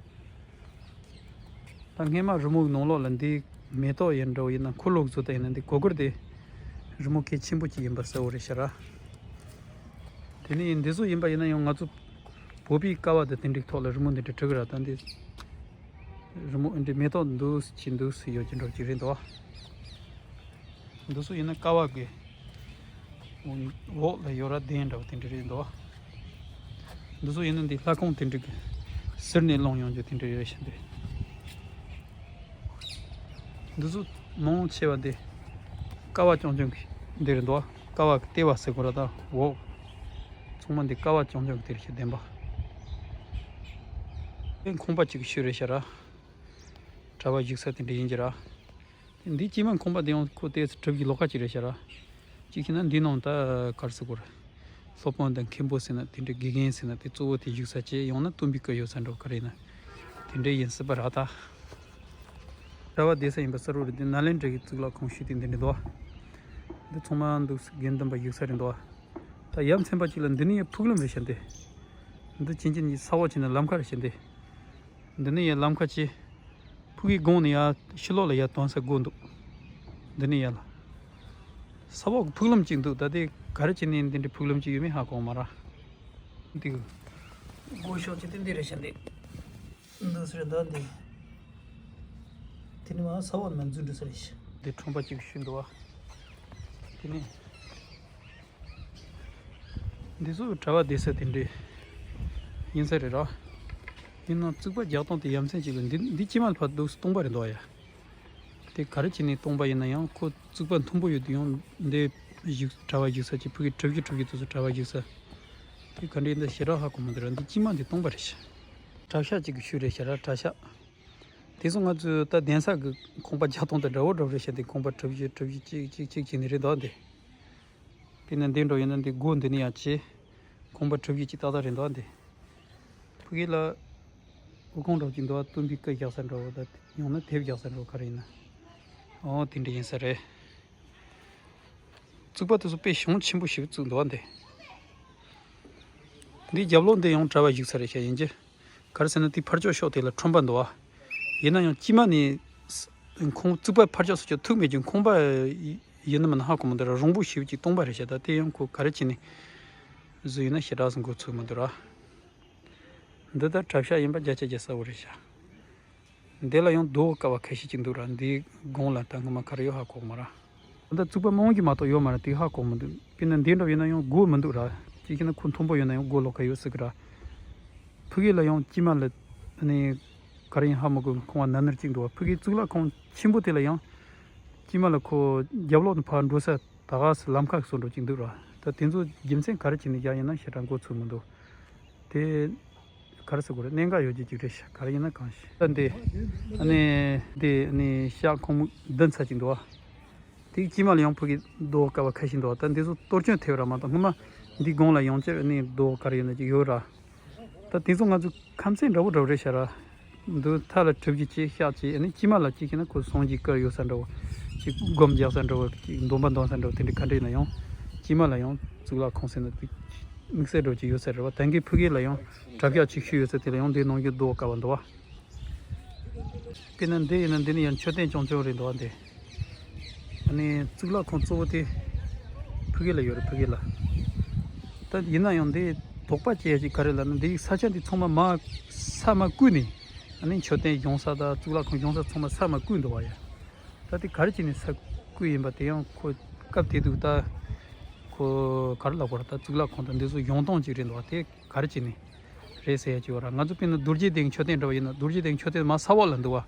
ད་སྔས་མ་རི་མོ་གི་ནང་ལོགས་ལ་འདི་ མེ་ཏོག་ཡིན་འདྲ་བོ་ཡིན་ན་འཁོར་ལོ་བཟོ་ལྟ་ཡིན་ན་འདི་གོ་གོར་དེ་རི་མོ་གལ་ཆེན་པོ་ཅིག་ཡིན་པ་གསལ་བོ་རེད་ཤག་ར། དེ་ནས་འདི་ཚོ་ཡིན་པ་ཡིན་ན་ཡང་ང་ཚོ་བོད་པའི་ཀ་བ་དང་དེ་འདྲའི་ཐོག་ལ་རི་མོ་འདི་འདྲ་བྲིས་གི་ར། ད་འདི་རི་མོ་འདི་མེ་ཏོག་འདུག་ཅི་འདུག་ཡོད་ཀྱི་འགྲོ་གི་རེད་འདུག་འདི་ཚོ་ཡིན་ན་ཀ་བ་གི་འོག་ལ་ཡོད་ར། གདན་འདྲ་བོ་དེ་འདྲ་རེད་འདུག་འདི་ཚོ་ཡིན་ན་འདི་ལྷ་ཁང་དེ་འདྲ་གི་ཟུར་ནས་སློང་ཡོང་རྒྱུ་དེ་འདྲ་ཡོད་ཤག་འདི། འདི་ཚོ་མང་ཆེ་བ་འདི་ཀ་བ་རྐྱང་རྐྱང་གི་འདི་རེད་འདུག་ཀ་བ་གི་ལྟེ་བ་ཟེར་དགོས་ར། ད་འོག་ཚང་མ་འདི་ཀ་བ་རྐྱང་རྐྱང་གི་དེ་རེད་ཤག་བདེན་པ། དེ་ཁང་པ་གཅིག་གི་ཤུལ་རེད་ཤག་ར། གྲྭ་པ་བཞུགས་ས་དེ་འདྲ་ཡིན་གྱི་ར། འདི་དཀྱིལ་མ་ཁང་པ་འདི་ཡང་ཁོ་ཏོག་ཙམ་གྲུ་བཞི་ལོགས་ཀ་ཅིག་རེད་ཤག་ར། གཅིག་བྱས་ན་འདི་ནང་ད་ག་རེ་ཟེར་དགོས་རེད། སློབ་དཔོན་དང་མཁན་པོ་ཟེར་ན་དེ་འདྲའི་དགེ་རྒན་ཟེར་ན་དེ་གཙོ་བོ་དེ་བཞུགས་ས་བྱས། ཡང་ན་སྟོན་པའི་སྐུ་ཡོད་ས་འདྲ་བོ་ག་རེ་ཡིན་ན་དེ་འདྲའི་ཡིན་སྲིད་པ་ར། ད་གྲྭ་པ་བསྡད་ས་ཡིན་པ་གསལ་བོ་རེད། འདི་ནཱ་ལེནྡྲ་གི་གཙུག་ལག་ཁང་ཞིག་དེ་འདི་འདྲ་འདུག་འདི་ཚང་མ་འདུག་དགེ་འདུན་པ་བཞུགས་ས་རེད་འདུག་ད་ཡ་མཚན་པ་ཅིག་ལ་འདི་ནས་ཕུག་ལམ་རེད་ཤག་འདི། འདི་ཕྱིན་ཆད་ནས་ས་འོག་ཕྱིན་ན་ལམ་ཁ་རེད་ཤག་འདི། འདི་ནས་ཡར་ལམ་ཁ་ཅིག་ཕུག་གི་སྒང་ནས་ཡར་ཕྱི་ལོགས་ལ་ཡར་ཐོན་ས་སྒོ་འདུག་འདི་ནས་ཡར་ལ་ས་འོག་གི་ཕུག་ལམ་ཅིག་འདུག་ད་དེ་ག་རེ་བྱས་ནས་འདི་འདྲའི་ཕུག་ལམ་ཅིག་ཡོད་མེད་ཧ་གོ་མ་ར། འདི་སྒོ་ཕྱོགས་ཅིག་དེ་འདི་རེད་ཤག་འདི། འདི་སུ་རེད་ད་འདི། དེ་ནས་མར་ས་འོག་ནས་མར་འཛུལ་འགྲོ་ས་རེད་ཤག་འདི་ཁྲོམ་པ་ཅིག་ཞིག་འདུག་བ། དེ་ནས། འདི་ཚོ་གྲྭ་པ་བསྡད་ས་དེ་འདྲ་ཡིན་ས་རེད་ར། ཡིན་ནའང་བཙུགས་པ་རྒྱག་སྟངས་དེ་ཡ་མཚན་ཅིག་ལ། འདི་འདི་དཀྱིལ་མ་ལ་ཕར་འདུག་སྟོང་པ་རེད་འདུག་ཡ། དེ་ག་རེ་བྱས་ནས་སྟོང་པ་ཡིན་ན་ཡང་ཁོ་བཙུགས་པ་མཐོན་པོ་ཡོད་དུས་ཡང་འདི་བཞུགས་གྲྭ་པ་བཞུགས་ས་ཅིག་ཕུག་གི་གྲུ་བཞི་གྲུ་བཞི་དེ་ཚོ་གྲྭ་པ་བཞུགས་ས། དེ་ག་འདྲ་ཡིན་ད་ཞེ་དྲག་ཧ་གོ་མི་འདུག་ར། འདི་དཀྱིལ་མ་འདི་སྟོང་པ་རེད་ཤག་གྲྭ་ཤག་ཅིག་གི་ཤུལ་རེད་ཤག་ར། གྲྭ་ཤག་དེ་ཚོ་ང་ཚོས་ད་གདན་ས་གི་ཁང་པ་རྒྱག་སྟངས་དང་འདྲ་བོ་འདྲ་བོ་རེད་ཤག་འདི་ཁང་པ་གྲུ་བཞི་གྲུ་བཞི་གཅིག་གཅིག་གཅིག་བྱས་ནས་རེད་འདུག་འདི། དཔེར་ན་འདི་འདྲ་ཡིན་ན་འདི་སྒོ་འདི་ནས་ཡར་བྱས། ཁང་པ་གྲུ་བཞི་གཅིག་ཏག་ཏག་རེད་འདུག་འདི། ཕ་གི་ལ་འོ་ཁང་འདྲ་བོ་ཅིག་འདུག་དཔོན་པོའི་སྐུ་བཞག་ས་འདྲ་བོ་དང་ཡང་ན་དེབ་བཞག་ས་འདྲ་བོ་ག་རེ་ཡིན་ན། ཨོ་དེ་འདྲ་ཡིན་ས་རེད། བཙུགས་པ་དེ་ཚོ་དཔེ་གཞུང་ཆེན་པོ་ཞིག་བཙུགས་འདུག་འདི། འདིའི་རྒྱབ་ལོགས་འདི་ཡང་གྲྭ་པ་བཞུགས་ས་རེད་ཤག་ཡིན་གྱི། ག་རེ་ཟེར་ན་དེའི་ཕར་ཕྱོགས་ཕྱོགས་དེ་ལ་ཁྲོམ་པ་འདུག་བ། ཡིན་ན་ཡང་དཀྱིལ་མ་ནས་ཁང་བཙུགས་པ་ཕར་ཕྱོགས་སུ་ཅིག་ཐུག་མེད་ཀྱི་ཁང་པ་ཡིན་ནམ་མིན་ན་ཧ་གོ་མི་འདུག་ར། རོང་པོ་ཞེ་པོ་ཅིག་སྟོང་པ་རེད་ཤག་ད་དེ་ཡང་ཁོ་ག་རེ་བྱས་ནས་བཟོས་ཡོད་ན་ཞེ་དྲག་ཙམ་མགོ་ཚོས་མི་འདུག་ར། འདི་ད་གྲྭ་ཤག་ཡིན་པ་བརྒྱ་ཆ་བརྒྱ་གསལ་བོ་རེད་ཤག་འདི་ལ་ཡང་རྡོ་ཀ་བ་ཁ་ཤས་ཅིག་འདུག་ར། འདིའི་སྒང་ལ་ད་སྔོན་མ་ག་རེ་ཡོད་ཧ་གོ་གི་མ་ར། ད་བཙུགས་པ་མང་གི་མ་གཏོགས་ཡོད་མ་རེད། དེ་ཧ་གོ་མི་འདུག་དཔེར་ན་འདི་འདྲ་ཡིན་ན་ཡང་སྒོ་མི་འདུག་ར། གཅིག་བྱས་ན་ཁོ་མཐོན་པོ་ཡོད་ན་ཡང་སྒོ་ལོགས་ཀ་ཡོད་སྲིད་གི་ར། ཕ་གི་ལ་ཡང་དཀྱིལ་མ་ལ་ནི་ག་རེ་ཡིན་ཧ་མ་གོ་ཁང་བ་ནར་ནར་གཅིག་འདུག་བ། ཕ་གི་གཙུག་ལག་ཁང་ཆེན་པོ་དེ་ལ་ཡང་དཀྱིལ་མ་ལ་ཁོ་རྒྱབ་ལོགས་ནས་ཕར་འགྲོ་ས་ད་ག་སེ་ལམ་ཁ་བཟོ་འདྲ་གཅིག་འདུག་ར། ད་དེ་ཚོ་རྒྱུ་མཚན་ག་རེ་བྱས་ནས་བཞག་ཡིན་ན་ཞེ་དྲག་མགོ་ཚོས་མི་འདུག་དེ་ག་རེ་ཟེར་དགོས་རེད། གནད་འགག་ཡོད་རྒྱུ་ཅིག་རེད་ཤག་ག་རེ་ཡིན་ན་གང་ཤེས། ད་འདི་ཨ་ནི་འདི་ཨ་ནི་ཤག་ཁོང་མོ་བདུན་ཚར་གཅིག་འདུག་བ། དེའི་དཀྱིལ་མ་ལ་ཡང་ཕ་གི་རྡོ་ཀ་བ་ཁ་ཤས་འདུག་བ། ད་འདི་ཚོ་གཏོར་སྐྱོན་ཐེབས་ར་མ་གཏོགས་སྔོན་མ་འདི་སྒང་ལ་ཡང་བསྐྱར་ཨ་ནི་རྡོ་ག་རེ་ཡོད་ན་ཅིག་ཡོད་ར། ད་དེ་ཚོ་ང་ཚོ་ཁམས་ཚན་འདྲ་བོ་འདྲ་བོ་རེད་ཤག་ར། འདི་མཐའ་ལ་གྲུ་བཞི་གཅིག་ཤག་གཅིག་ཨ་ནི་དཀྱིལ་མ་ལ་གཅིག་བྱས་ན་ཁོ་སངས་རྒྱས་སྐུ་ཡོད་ས་འདྲ་བོ། གཅིག་སྒོམ་རྒྱག་ས་འདྲ་བོ། གཅིག་འདོན་པ་འདོན་ས་འདྲ་བོ། དེ་འདྲ་ག་འདྲ་ཡིན་ན་ཡང་དཀྱིལ་མ་ལ་ཡང་གཙུག་ལག་ཁང་ཟེར་ན་དེ་དམིགས་བསལ་འདྲ་བོ་ཅིག་ཡོད་ས་རེད་བ། ད་གིན་ཕ་གི་ལ་ཡང་གྲྭ་ཤག་ཅིག་ཤུལ་ཡོད་ས་དེ་ལ་ཡང་འདི་ནང་བཞིན་རྡོ་ཀ་བ་འདུག་བ། དཔེར་ན་འདི་ཡིན་ན་འདི་ནི་ཡང་མཆོད་རྟེན་རྐྱང་རྐྱང་རེད་འདུག་བ། འདི་ཨ་ནི་གཙུག་ལག་ཁང་གཙོ་བོ་དེ་ཕ་གི་ལ་ཡོད་རེད། ཕ་གི་ལ། ད་ཡིན་ན་ཡང་འདི་དོགས་པ་སྐྱེ་ཡ་ཅིག་ག་རེ་ལབ་ན་འདི་ས་ཆ་འདི་ཚང་མ་མར་ས་མར་བརྐོས་ནས་ཨ་ནི་མཆོད་རྟེན་བཞེངས་ས་དང་གཙུག་ལག་ཁང་བཞེངས་ས་ཚང་མ་ས་མར་བརྐོས་འདུག་བ་ཡ། ད་དེ་ག་རེ་བྱས་ནས་ས་བརྐོས་ཡིན་པ་དེ་ཡང་ཁོ་སྐབས་དེ་དུས་ད་ཁོ་ག་རེ་ལབ་དགོས་རེད། ད་གཙུག་ལག་ཁང་དང་འདི་ཚོ་བཞེངས་སྟངས་ཅིག་རེད་འདུག་བ། དེ་ག་རེ་བྱས་ནས་རེད་ཟེར་ཡ་ཅིག་ཡོད་ར། ང་ཚོ་དཔེར་ན་རྡོ་རྗེ་གདན་མཆོད་རྟེན་འདྲ་བ་ཡིན་ན་རྡོ་རྗེ་གདན་མཆོད་རྟེན་མར་ས་འོག་ལ་འདུག་བ།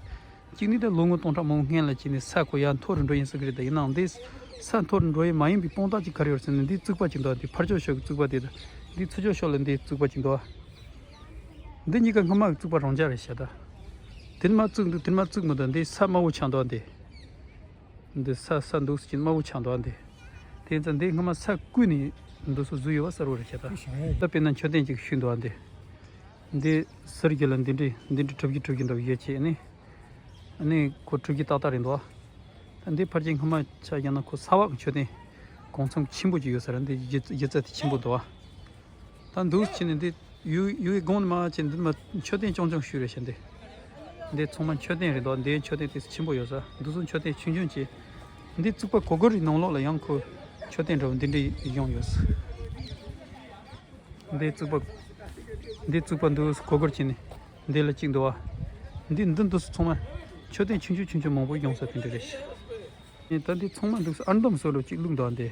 གཅིག་ནི་ད་ལོ་ངོ་སྟོང་ཕྲག་མང་པོ་སྔོན་ལ་བྱས་ནས་ས་ཁོ་ཡར་མཐོ་རུ་འགྲོ་ཡིན་ས་གི་རེད། ད་ཡིན་ནའང་འདི་ས་མཐོ་རུ་འགྲོ་ཡི་མ་ཡིན་པའི་དཔང་རྟགས་ཅིག་ག་རེ་ཡོད་ཟེར་ན་འདི་བཙུགས་པ་ཅིག་འདུག་བ། འདི་ཕར་ཕྱོགས་ཕྱོགས་ཀྱི་བཙུགས་པ་དེ་དང་འདི་ཚུར་ཕྱོགས་ཕྱོགས་ལ་འདི་བཙུགས་པ་ཅིག་འདུག་བ། འདི་གཉིས་ཀ་སྔ་མ་གི་བཙུགས་པ་རང་འཇགས་རེད་ཤག་ད། དེ་ནས་མར་བཙུགས་འདུག་དེ་ནས་མར་བཙུགས་མི་འདུག་འདི་ས་དམའ་བོ་ཆགས་འདུག་བ། འདི། འདི་ས་ས་འདུག་སེ་ཅིག་དམའ་བོ་ཆགས་འདུག་བ། འདི། དེ་ཙང་འདི་སྔ་མ་ས་བརྐོས་ནས་འདུག་སེ་བཟོས་ཡོད་པ་གསལ་བོ་རེད་ཤག་ད། ད་དཔེར་ན་མཆོད་རྟེན་ཅིག་ཞུས་འདུག་བ། འདི། འདི་ཟུར་གྱི་ལ་འདི་འདྲའི་འདི་འདྲའི་གྲུ་བཞི་གྲུ་བཞི་འདྲ་བོ་ཡོད་ཅེས་ནི། ཨ་ནི་ཁོ་གྲུ་བཞི་ཏག་ཏག་རེད་འདུག་བ། ད་འདི་ཕལ་ཆེར་སྔ་མ་ཆ་བཞག་ན་ཁོ་ས་འོག་མཆོད་རྟེན་གང་འཚམ་ཆེན་པོ་ཅིག་ཡོད་ས་རེད། འདི་སྒྱུ་སྒྱུ་རྩལ་དེ་ཆེན་པོ་འདུག་བ། ད་འདུག་སེ་བྱས་ནས་འདི་ཡུལ་ཡུལ་གྱི་སྒང་ནས་མར་བྱས་ནས་འདི་མར་མཆོད་རྟེན་རྐྱང་རྐྱང་ཞིག་རེད་ཤག་འདི། འདི་ཚང་མ་མཆོད་རྟེན་རེད་འདུག་འདིའི་མཆོད་རྟེན་དེ་ཆེན་པོ་ཡོད་ས། འདི་ཚོ་མཆོད་རྟེན་ཆུང་ཆུང་ཅིག་འདི་རྩིག་པ་གོར་གོར་རི་ནང་ལོགས་ལ་ཡང་ཁོ་མཆོད་རྟེན་འདྲ་བོ་འདི་འདྲའི་བཞེངས་ཡོད་ས། འདི་རྩིག་པ། འདི་རྩིག་པ་འདུག་གོར་གོར་བྱས་ནས་འདི་ལ་གཅིག་འདུག་བ། འདི་འདི་འདི་ཚོ་ཚང་མ་མཆོད་རྟེན་ཆུང་ཆུང་ཆུང་ཆུང་མང་པོ་བཞེངས་ས་དེ་འདྲ་རེད་ཤག་ད་འདི་ཚང་མ་འདུག་ས་ཨར་འདམ་བཟོ་འདྲ་ཅིག་བླུགས་འདུག་འདི།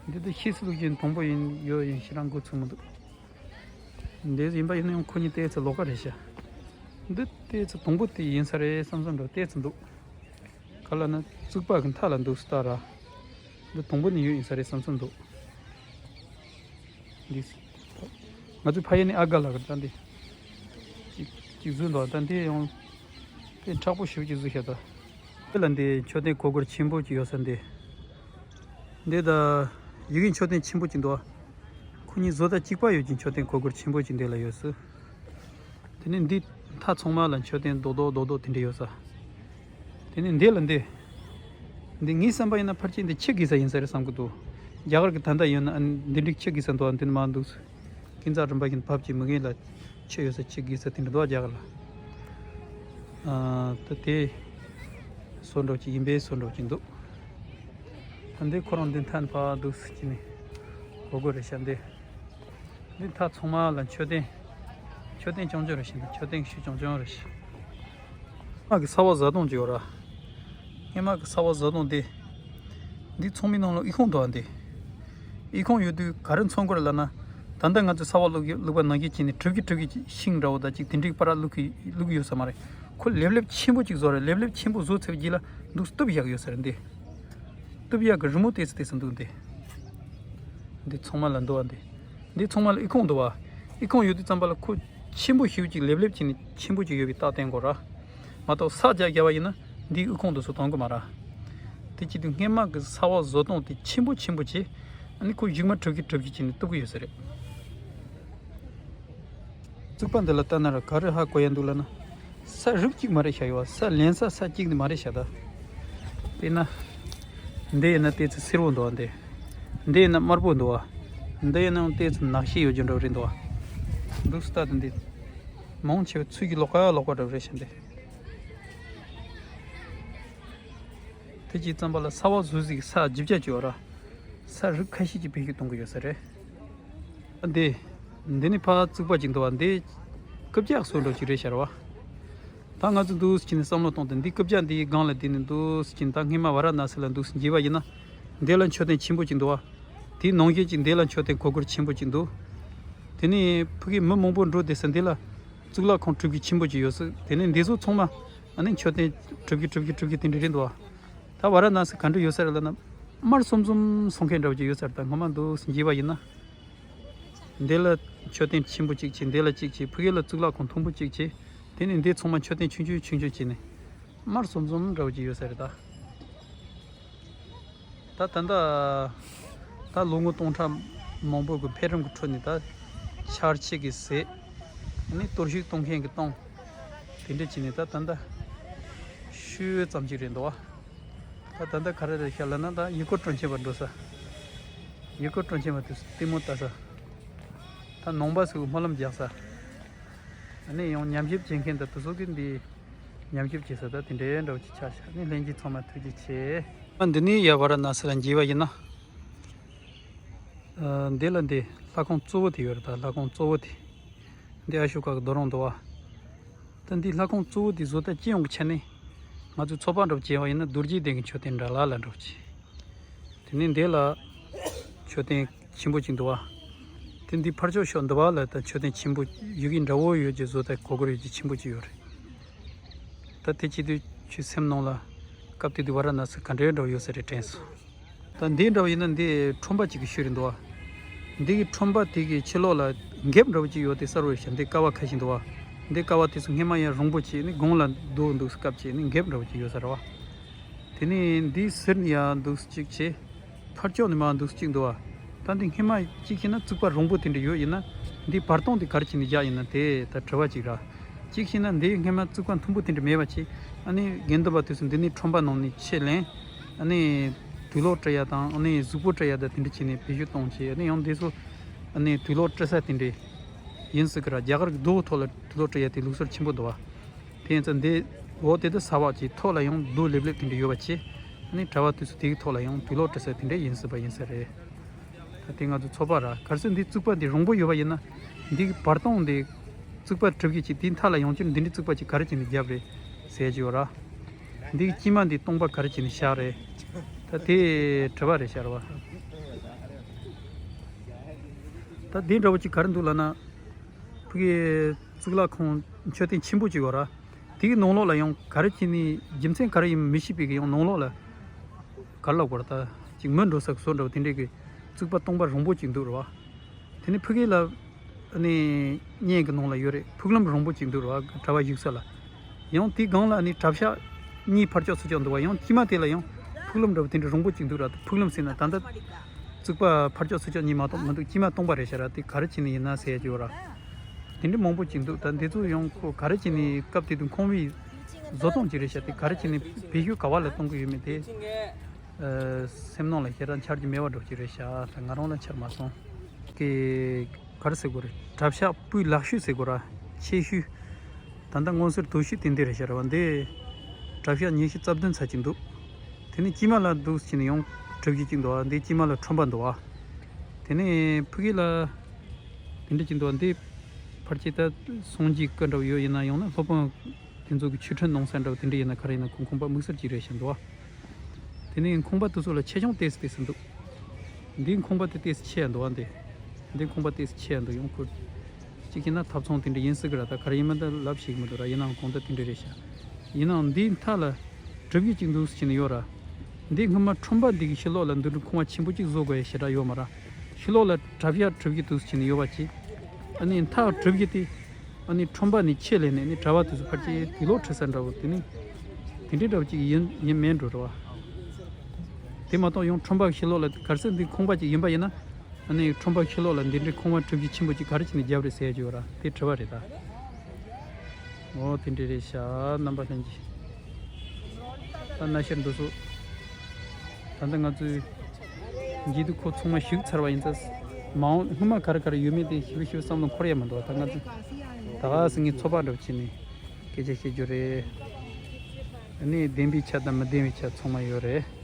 འདི་འདི་ཤེས་སུ་བླུགས་ཀྱིན་དང་པོ་ཡིན་ཡོད་ཡིན་ཤི་རང་འགོ་ཚུགས་མི་འདུག་འདི་ཡིན་པ་ཡིན་ན་ཡང་ཁོ་གཉིས་ཏོག་ཙམ་ལོགས་ཀ་རེད་ཤག་འདི་ཏོག་ཙམ་དང་པོ་དེ་ཡིན་ས་རེད་བསམ་བསམ་འདྲ་ཏོག་ཙམ་འདུག་ག་ལ་ན་རྩིག་པ་གི་མཐའ་ལ་འདུག་ས་ལྟ་ར། འདི་དང་པོ་ནས་ཡོད་ཡིན་ས་རེད་བསམ་བསམ་འདུག་འདི། ང་ཚོའི་ཕ་ཡུལ་ནས་ཨ་དགའ་ལ་གི་ད་འདི། ཅིག་ཅིག་བཟོས་འདུག་ད་འདི་ཡང་དཔེ་མཁྲེགས་པོ་ཞེ་པོ་ཅིག་བཟོས་ཤག་ད། འདི་ལ་འདི་མཆོད་རྟེན་གོར་གོར་ཆེན་པོ་ཅིག་ཡོད་ས་འདི། འདི་ད་ཡི་གེ་མཆོད་རྟེན་ཆེན་པོ་ཅིག་འདུག་ཁོ་གཉིས་བཟོ་ལྟ་གཅིག་པ་ཡོད་ཀྱི་མཆོད་རྟེན་གོར་གོར་ཆེན་པོ་ཅིག་འདི་ལ་ཡོད་ས། དེ་ནས་འདི་མཐའ་ཚང་མ་ལ་མཆོད་རྟེན་རྡོག་རྡོག་རྡོག་རྡོག་དེ་འདྲ་ཡོད་ས། དེ་ནས་འདི་ལ་འདི། འདི་ངའི་བསམ་པ་ཡིན་ན་ཕལ་ཆེར་འདི་ཁྱི་གི་ས་ཡིན་ས་རེད་བསམ་གི་འདུག་རྒྱ་གར་གི་ད་ལྟ་ཡིན་ན་ཨ་ནི་འདི་འདྲའི་ཁྱི་གི་ས་འདུག་འདི་ནི་མ་འདུག་སྐྱིན་ཚབ་རིམ་པ་བཞིན་བབས་ཀྱི་མི་ངན་ལ་ཁྱི་ཡོད་ས་ཁྱི་གི་ས་དེ་འདྲ་འདུག་རྒྱ་གར་ལ། ཨ་ད་དེ་བཟོ་འདྲ་ཅིག་ཡིན་པའི་བཟོ་འདྲ་ཅིག་འདུག་ད་འདི་ཁོ་རང་འདི་མཐའ་ནས་ཕར་འདུག་སེ་ཁྱི་ནི་གོར་གོར་རེད་ཤག་འདི། འདི་མཐའ་ཚང་མ་ལ་མཆོད་རྟེན། མཆོད་རྟེན་རྐྱང་རྐྱང་རེད་ཤག་མཆོད་རྟེན་ཤུལ་རྐྱང་རྐྱང་རེད་ཤག་སྔོན་མ་གི་ས་བ་བཟའ་བཏུང་ཅིག་ཡོད་ར། སྔོན་མ་གི་ས་བ་བཟའ་བཏུང་འདི། འདི་ཚང་མའི་ནང་ལ་ཨི་ཁུང་འདུག་ཨ་འདི། ཨི་ཁུང་ཡོད་དུས་ག་རེ་མཚོན་དགོས་རེད་ལབ་ན། ད་ལྟ་ང་ཚོས་ས་བ་བླུགས་ཀྱི་བླུགས་པ་ནང་བཞིན་བྱས་ནས་གྲུབ་ཀྱི་གྲུབ་ཀྱི་ཤིང་འདྲ་བོ་དང་ཅིག་དེ་འདྲའི་པར་བླུགས་ཀྱི་བླུགས་ཀྱི་ཡོད་ས་མ་རེད། ཁོ་ལེབ་ལེབ་ཆེན་པོ་ཅིག་བཟོ་རེད། ལེབ་ལེབ་ཆེན་པོ་བཟོ་ཚར་རྗེས་ལ་འདུག་སེ་གཏུབ་བཞག་གི་ཡོད་ས་རེད་འདི། གཏུབ་ཡག་གི་རི་མོ་ཏོག་ཙམ་ཏོག་ཙམ་འདུག་འདི། འདི་ཚང་མ་ལ་འདུག་བ་འདི། འདི་ཚང་མ་ལ་ཨི་ཁུང་འདུག་བ། ཨི་ཁུང་ཡོད་དུས་ཙམ་པ་ལ་ཁོ་ཆེན་པོ་ཞེ་པོ་ཅིག་ལེབ་ལེབ་བྱས་ནས་ཆེན་པོ་ཅིག་ཡོད་པའི་རྟགས་བསྟན་དགོས་ར། མ་གཏོགས་ས་རྒྱ་རྒྱ་བ་ཡིན་ན་འདིའི་ཨི་ཁུང་འདུག་སུ་གཏོང་གི་མ་ར། དེ་བྱེད་དུས་སྔོན་མ་གི་ས་བ་བཟོ་སྟངས་དེ་ཆེན་པོ་ཆེན་པོ་བྱས། ཨ་ནི་ཁོ་གཞུག་མ་གྲུབ་ཀྱི་གྲུབ་ཀྱི་བྱས་ནས་གཏུབ་གི་ཡོད་ས་རེད། རྩིག་པ་འདི་ལ་ལྟ་ན་ར་ག་རེ་ཧ་གོ་ཡ་འདུག་ལབ་ན། ས་རིགས་གཅིག་མ་རེད་ཤག་ཡོད་བ། ས་ལེན་ས་ས་གཅིག་འདི་མ་རེད་ཤག་ད། དཔེར་ན། འདི་ཡིན་ན་ཏོག་ཙམ་སེར་པོ་འདུག་བ་འདི། འདི་ཡིན་ན་དམར་པོ་འདུག་བ། འདི་ཡིན་ན་ཏོག་ཙམ་ནག་ཤས་ཡོད་རྒྱུ་འདྲ་བོ་རེད་འདུག་བ། འདུག་སྟ་དེ་འདི། མང་ཆེ་བ་ཚུལ་གྱིས་ལོག་ག་ལོག་པ་འདྲ་བོ་རེད་ཤག་འདི། དེ་གྱི་ཙམ་པ་ལ་ས་བ་བཟོ་ཟིག་ས་བརྗིད་བྱ་བྱེད་བ་ར། ས་རིགས་ཁ་ཤས་ཀྱི་བེད་སྤྱོད་གཏོང་གི་ཡོད་ས་རེད། འདི། འདི་ནི་ཕར་རྩིག་པ་ཅིག་འདུག་བ། འདི། རྐུབ་བཀྱག་བཟོ་འདྲ་ཅིག་རེད་ཤག་ར་བ། ད་ང་ཚོ་འདུག་སེ་བྱས་ནས་བསམ་བློ་གཏོང་དུས་འདི་རྐུབ་བཀྱག་འདིའི་སྒང་ལ་བསྡད་ནས་འདུག་སེ་བྱས་ནས་ད་སྔོན་མ་ཝ་ར་ཎ་སི་ལ་འདུག་སེ་མཇལ་བ་ཡིན་ན། འདི་ལ་མཆོད་རྟེན་ཆེན་པོ་ཅིག་འདུག་བ། དེའི་ནང་བཞིན་ཅིག་འདི་ལ་མཆོད་རྟེན་གོར་གོར་ཆེན་པོ་ཅིག་འདུག་དེ་ནས་ཕ་གིའི་མི་མང་པོ་འགྲོ་བསྡད་ས་འདི་ལ། གཙུག་ལག་ཁང་གྲུབ་ཀྱི་ཆེན་པོ་ཅིག་ཡོད་ས། དེ་ནས་འདི་ཚོ་ཚང་མ། ཨ་ནི་མཆོད་རྟེན་གྲུབ་ཀྱི་གྲུབ་ཀྱི་གྲུབ་ཀྱི་དེ་འདྲ་རེད་འདུག་བ། ད་ཝ་ར་ཎ་སི་ག་འདྲ་ཡོད་ས་རེད་ལབ་ན། དམར་སོམ་སོམ་སོང་མཁན་འདྲ་བོ་ཅིག་ཡོད་ས་རེད། ད་སྔོན་མ་འདུག་སེ་མཇལ་བ་ཡིན་ན། འདི་ལ་མཆོད་རྟེན་ཆེན་པོ་གཅིག་བྱས། འདི་ལ་གཅིག་བྱས། ཕ་གི་ལ་གཙུག་ལག་ཁང་མཐོན་པོ་གཅིག་བྱས། དེ་ནས་འདི་ཚང་མ་མཆོད་རྟེན་ཆུང་ཆུང་ཆུང་ཆུང་བྱས་ནས། དམར་སོམ་སོམ་འདྲ་བོ་ཅིག་ཡོད་ས་རེད་ད། ད་ད་ལྟ། ད་ལོ་ངོ་སྟོང་ཕྲག་མང་པོ་གི་འཕེལ་རིམ་གྱི་ཁྲོད་ནས་ད། འཆར་ཆེ་གི་ཟད། ཨ་ནི་གཏོར་བཤིག་གཏོང་མཁན་གྱི་གཏོང་། དེ་འདྲ་བྱས་ནས་ད་ད་ལྟ། ཤུལ་ཙམ་ཅིག་རེད་འདུག་བ། ད་ད་ལྟ་ག་རེ་རེད་ཤག་ལབ་ན། ད་ཡུལ་སྐོར་སྤྲོ་འཆམ་པ་འགྲོ་ས། ཡུལ་སྐོར་སྤྲོ་འཆམ་པ་དེ་ལྟད་མོ་ལྟ་ས། ད་ནང་པ་ཚོས་སྨོན་ལམ་རྒྱག་ས། ཨ་ནི་ཡང་ཉམས་ཞིབ་བྱེད་མཁན་དང་དེ་ཚོ་གིས་འདི་ཉམས་ཞིབ་བྱེད་ས་ད་དེ་འདྲའི་འདྲ་བོ་ཅིག་ཆགས་ཤག་ཨ་ནི་ལྷན་རྒྱས་ཚང་མ་ཐུགས་རྗེ་ཆེ། ཨ་འདི་ནི་ཡ་ཝ་ར་ཎ་སི་ལ་མཇལ་བ་ཡིན་ན། ཨ་འདི་ལ་འདི་ལྷ་ཁང་གཙོ་བོ་དེ་ཡོད་རེད། ད་ལྷ་ཁང་གཙོ་བོ་དེ། འདི་ཨ་ཤོ་ཀ་གི་རྡོ་རིང་འདུག་བ། ད་འདི་ལྷ་ཁང་གཙོ་བོ་འདི་བཟོ་ལྟ་སྤྱི་ཡོངས་ཀྱི་ཆ་ནས་ང་ཚོས་ཚོད་དཔག་འདྲ་བོ་བྱས་པ་ཡིན་ན་རྡོ་རྗེ་གདན་གྱི་མཆོད་རྟེན་འདྲ་ལ་ལ་འདྲ་བོ་ཅིག་དེ་ནས་འདི་ལ་མཆོད་རྟེན་ཆེན་པོ་ཅིག་འདུག་བ། དེ་འདི་ཕར་ཕྱོགས་ཕྱོགས་འདི་བ་ལ་ད་མཆོད་རྟེན་ཆེན་པོ་ཡི་གེ་འདྲ་བོ་ཡོད་ཀྱི་བཟོ་ལྟ་གོར་གོར་ཡོད་ཀྱི་ཆེན་པོ་ཅིག་ཡོད་རེད། ད་དེ་བྱེད་དུས་ཁྱོད་སེམས་ནང་ལ་སྐབས་དེ་དུས་ཝ་ར་ཎ་སི་ག་འདྲའི་འདྲ་བོ་ཡོད་ས་རེད་དྲན་སོང་། ད་འདི་འདྲ་བ་ཡིན་ན་འདི་ཁྲོན་པ་གཅིག་གི་ཤུལ་རེད་འདུག་བ། འདི་གི་ཁྲོན་པ་དེ་གི་ཕྱི་ལོགས་ལ་འགེབ་འདྲ་བ་གཅིག་ཡོད་དེ་གསར་བ་ཡོད་ཤག་འདི་ཀ་བ་ཁ་ཤས་འདུག་བ། འདི་ཀ་བ་དེ་ཚོ་སྔོན་མ་ཡང་རིང་པོ་བྱས་ནས་གོང་ལ་རྡོ་འདུག་སྐབས་བྱས་ནས་འགེབ་འདྲ་བ་གཅིག་ཡོད་ས་རེད་བ། དེ་ནས་འདི་ཟུར་ནས་ཡང་འདུག་གཅིག་བྱས། ཕར་ཕྱོགས་ནས་མར་འདུག་གཅིག་འདུག་བ། ད་འདི་སྔོན་མ་གཅིག་བྱས་ན་རྩིག་པ་རིང་པོ་དེ་འདྲ་ཡོད་ཡིན་ན། འདི་བར་སྟོང་དེ་ག་རེ་བྱས་ནས་བཞག་ཡིན་ན་དེ་ད་དྲི་བ་གཅིག་ར། གཅིག་བྱས་ན་འདི་སྔོན་མ་རྩིག་པ་མཐོན་པོ་དེ་འདྲ་མེད་པ་བྱས། ཨ་ནི་དགེ་འདུན་པ་དེ་ཚོ་འདི་ནས་ཁྲོན་པ་ནང་ནས་ཕྱེ་ལེན། ཨ་ནི་དུག་ལོག་སྤྲད་ཡ་དང་ཨ་ནི་གཟུགས་པོ་སྤྲད་ཡ་དང་དེ་འདྲ་བྱས་ནས་བེད་སྤྱོད་གཏོང་བྱས། ཨ་ནི་ཡང་འདི་ཚོ་ཨ་ནི་དུག་ལོག་སྤྲད་ས་དེ་འདྲ་ཡིན་སྲིད་གི་ར། རྒྱ་གར་གྱི་རྡོ་ཐོག་ལ་དུག་ལོག་སྤྲད་ཡ་དེ་ལུགས་སྲོལ་ཆེན་པོ་འདུག་བ། དེ་ཡིན་ཙང་འདི་འོ་དེ་དུ་ས་བག་ཅིག་ཐོག་ལ་ཡང་རྡོ་ལེབ་ལེབ་དེ་འདྲ་ཡོད་པ་ཆེ། ཨ་ནི་གྲྭ་བ་དུས་སུ་དེའི་ཐོག་ལ་ཡང་དུག་ལོག་བྲི་ས་དེ་འདྲ་ཡིན་སྲིད་པ་ཡིན་ས་རེད། ད་དེ་ང་ཚོ་ཚོགས་པ་ར་གར་སོང་འདི་བཙུགས་པ་འདི་རོང་པོ་ཡོད་པ་ཡིན་ན། འདི་གི་བར་སྟོང་འདི་བཙུགས་པ་གྲུབ་ཀྱི་ཅིག་དེའི་མཐའ་ལ་ཡང་བསྐྱར་འདི་འདྲའི་བཙུགས་པ་ཅིག་ག་རེ་བྱས་ནས་བརྒྱབ་རེད་ཟེར་གྱི་ཡོད་ར། འདི་གི་དཀྱིལ་མ་འདི་སྟོང་པ་ག་རེ་བྱས་ནས་བཞག་རེད། ད་དེ་དྲི་བ་རེད་ཤག་ར་བ། ད་དེ་འདྲ་བོ་ཅིག་ག་རེ་འདུག་ལབ་ན། ཕ་གི་གཙུག་ལག་ཁང་མཆོད་རྟེན་ཆེན་པོ་ཅིག་ཡོད་ར། དེ་གི་ནང་ལོགས་ལ་ཡང་ག་རེ་བྱས་ནས་རྒྱུ་མཚན་ག་རེ་ཡིན་མི་ཤེས་པའི་གི་ཡང་ནང་ལོགས་ལ་ག་རེ་ལབ་དགོས་ར། ད་ཅིག་མི་འགྲོ་ས་གི་བཟོ་འདྲ་བོ་དེ་འདྲའི་གི་བཙུགས་པ་སྟོང་པ་རོང་པོ་ཅིག་འདུག་ར་བ། དེ་ནས་ཕ་གི་ལ་ཨ་ནི་བརྙན་གི་ནང་ལ་ཡོད་རེད། ཕུག་ལམ་རོང་པོ་ཅིག་འདུག་ར་བ། གྲྭ་བ་བཞུགས་ས་ལ། ཡང་དེའི་སྒང་ལ་ཨ་ནི་གྲྭ་ཤག་གཉིས་ཕར་ཕྱོགས་ཚུར་ཕྱོགས་འདུག་བ། ཡང་དཀྱིལ་མ་དེ་ལ་ཡང་ཕུག་ལམ་འདྲ་བོ་དེ་འདྲ་རོང་པོ་ཅིག་འདུག་ར། ཕུག་ལམ་ཟེར་ན་ད་ལྟ་བཙུགས་པ་ཕར་ཕྱོགས་ཚུར་ཕྱོགས་གཉིས་མ་གཏོགས་མི་འདུག་དཀྱིལ་མ་སྟོང་པ་རེད་ཤག་ར། དེ་ག་རེ་བྱས་ནས་ཡིན་ན་ཟེར་ཡ་ཅིག་ཡོད་ར། དེ་འདྲའི་མང་པོ་ཅིག་འདུག་ད་འདི་ཚོ་ཡང་ཁོ་ག་རེ་བྱས་ནས་སྐབས་དེ་དུས་ཁོང་བའི་བཟོ་སྟངས་ཅིག་རེད་ཤག་དེ་ག་རེ་བྱས་ནས་བེད་སྤྱོད་ག་བ་ལ་གཏོང་གི་ཡོད་མེད་དེ། ཨ། སེམས་ནང་ལ་ཞེ་དྲག་འཆར་གྱི་མེད་པ་འདྲ་ཅིག་རེད་ཤག་ད་ང་རང་ལ་འཆར་མ་སོང་། གི་ག་རེ་ཟེར་དགོས་རེད། གྲྭ་ཤག་སྤུས་ལེགས་ཤོས་ཟེར་དགོས་ར། ཆེ་ཤོས། ད་ལྟ་མངོན་གསལ་དོད་ཤོས་དེ་འདི་རེད་ཤག་ར་བ། འདི་གྲྭ་ཤག་ཉི་ཤུ་རྩ་བདུན་ཙམ་ཅིག་འདུག་དེ་ནས་དཀྱིལ་མ་ལ་འདུག་ཟེར་ནས་ཡང་གྲུ་བཞི་ཅིག་འདུག་ཨ། འདི་དཀྱིལ་མ་ལ་ཁྲོམ་པ་འདུག་ཨ། དེ་ནས་ཕ་གི་ལ་དེ་འདྲ་ཅིག་འདུག་ཨ། འདི་ཕར་ཆེ་ད་སངས་རྒྱས་སྐུ་འདྲ་བོ་ཡོད། ཡིན་ན་ཡང་ན་སློབ་དཔོན་དེ་ཚོ་གི་ཆོས་ཁྲིད་གནང་ས་འདྲ་བོ་དེ་འདྲ་ཡིན་ན་ག་རེ་ཡིན་ན་ཁོ་ཁང་པ་དམིགས་བསལ་ཅིག་རེད་ཤག་འདུག་ཨ། དེ་ནས་ཁང་པ་དེ་ཚོ་ལ་ཆེ་ཆུང་ཏོག་ཙམ་ཏོག་ཙམ་འདུག་འདིའི་ཁང་པ་དེ་ཏོག་ཙམ་ཆེ་ཡ་འདུག་ཨ། འདི་འདིའི་ཁང་པ་ཏོག་ཙམ་ཆེ་ཡ་འདུག་ཡང་ཁོ་གཅིག་བྱས་ན་ཐབ་ཚང་དེ་འདྲ་ཡིན་སྲིད་གི་ར། ད་ག་རེ་ཡིན་མིན་ད་ལབ་ཤེས་གི་མི་འདུག་ར། ཡིན་ནའང་གང་ལྟར་དེ་འདྲ་རེད་ཤག་ཡིན་ནའང་འདིའི་མཐའ་ལ་གྲུ་བཞི་ཅིག་འདུག་ཟེར་ནས་ཡོད་ར། འདི་སྔོན་མ་ཁྲོམ་པ་འདི་གི་ཕྱི་ལོགས་ལ་འདི་འདྲའི་ཁང་པ་ཆེན་པོ་ཅིག་བཟོ་དགོས་ཡ་ཞེ་དྲག་ཡོད་མ་ར། ཕྱི་ལོགས་ལ་གྲྭ་ཤག་གྲུ་བཞི་འདུག་ཟེར་ནས་ཡོད་པ་ཅིག་ཨ་ནི་མཐའ་གྲུ་བཞི་དེ། ཨ་ནི་ཁྲོམ་པ་ནས་ཕྱེད་ལས་ནས་ནི་གྲྭ་བ་དེ་ཚོ་ཕར་ཆེར་དུག་ལོག་ཁྲིད་ས་འདྲ་བོ་དེ་ནི་དེ་འདྲའི་འདྲ་བོ་ཅིག་ཡིན་ཡིན་མེད་འགྲོ་རེད་བ། དེ་མ་གཏོགས་ཡང་ཁྲོམ་པ་ཕྱི་ལོགས་ལ་གར་སོང་འདི་ཁང་པ་ཅིག་ཡིན་པ་ཡིན་ན། ཨ་ནི་ཁྲོམ་པ་ཕྱི་ལོགས་ལ་འདི་འདྲའི་ཁང་པ་གྲུ་བཞི་ཆེན་པོ་ཅིག་ག་རེ་བྱས་ནས་བརྒྱབ་རེད་ཟེར་ཡ་ཅིག་ཡོད་ར། དེ་དྲི་བ་རེད་ད། འོ་དེ་འདྲ་རེད་ཤག་རྣམ་པ་ལྷན་རྒྱས། ད་གནའ་ཤུལ་འདི་ཚོ། ད་ལྟ་ང་ཚོའི་མཇལ་དུས་ཁོ་ཚང་མ་བཞུགས་ཚར་བ་ཡིན་ཙང་། མ་འོངས་སྔོན་མ་ག་རེ་ག་རེ་ཡོད་མེད་དེ་ཞིབ་ཞིབ་བསམ་བློ་འཁོར་ཡ་མི་འདུག་ད་ང་ཚོ་ད་ག་སེ་ངའི་ཚོགས་པ་འདྲ་བོ་བྱས་ནས་སྐད་ཆ་བཤད་རྒྱུ་རེད། ཨ་ནི་བདེན་པའི་ཆ་དང་མི་བདེན་པའི་ཆ་ཚང་མ་ཡོད་རེད།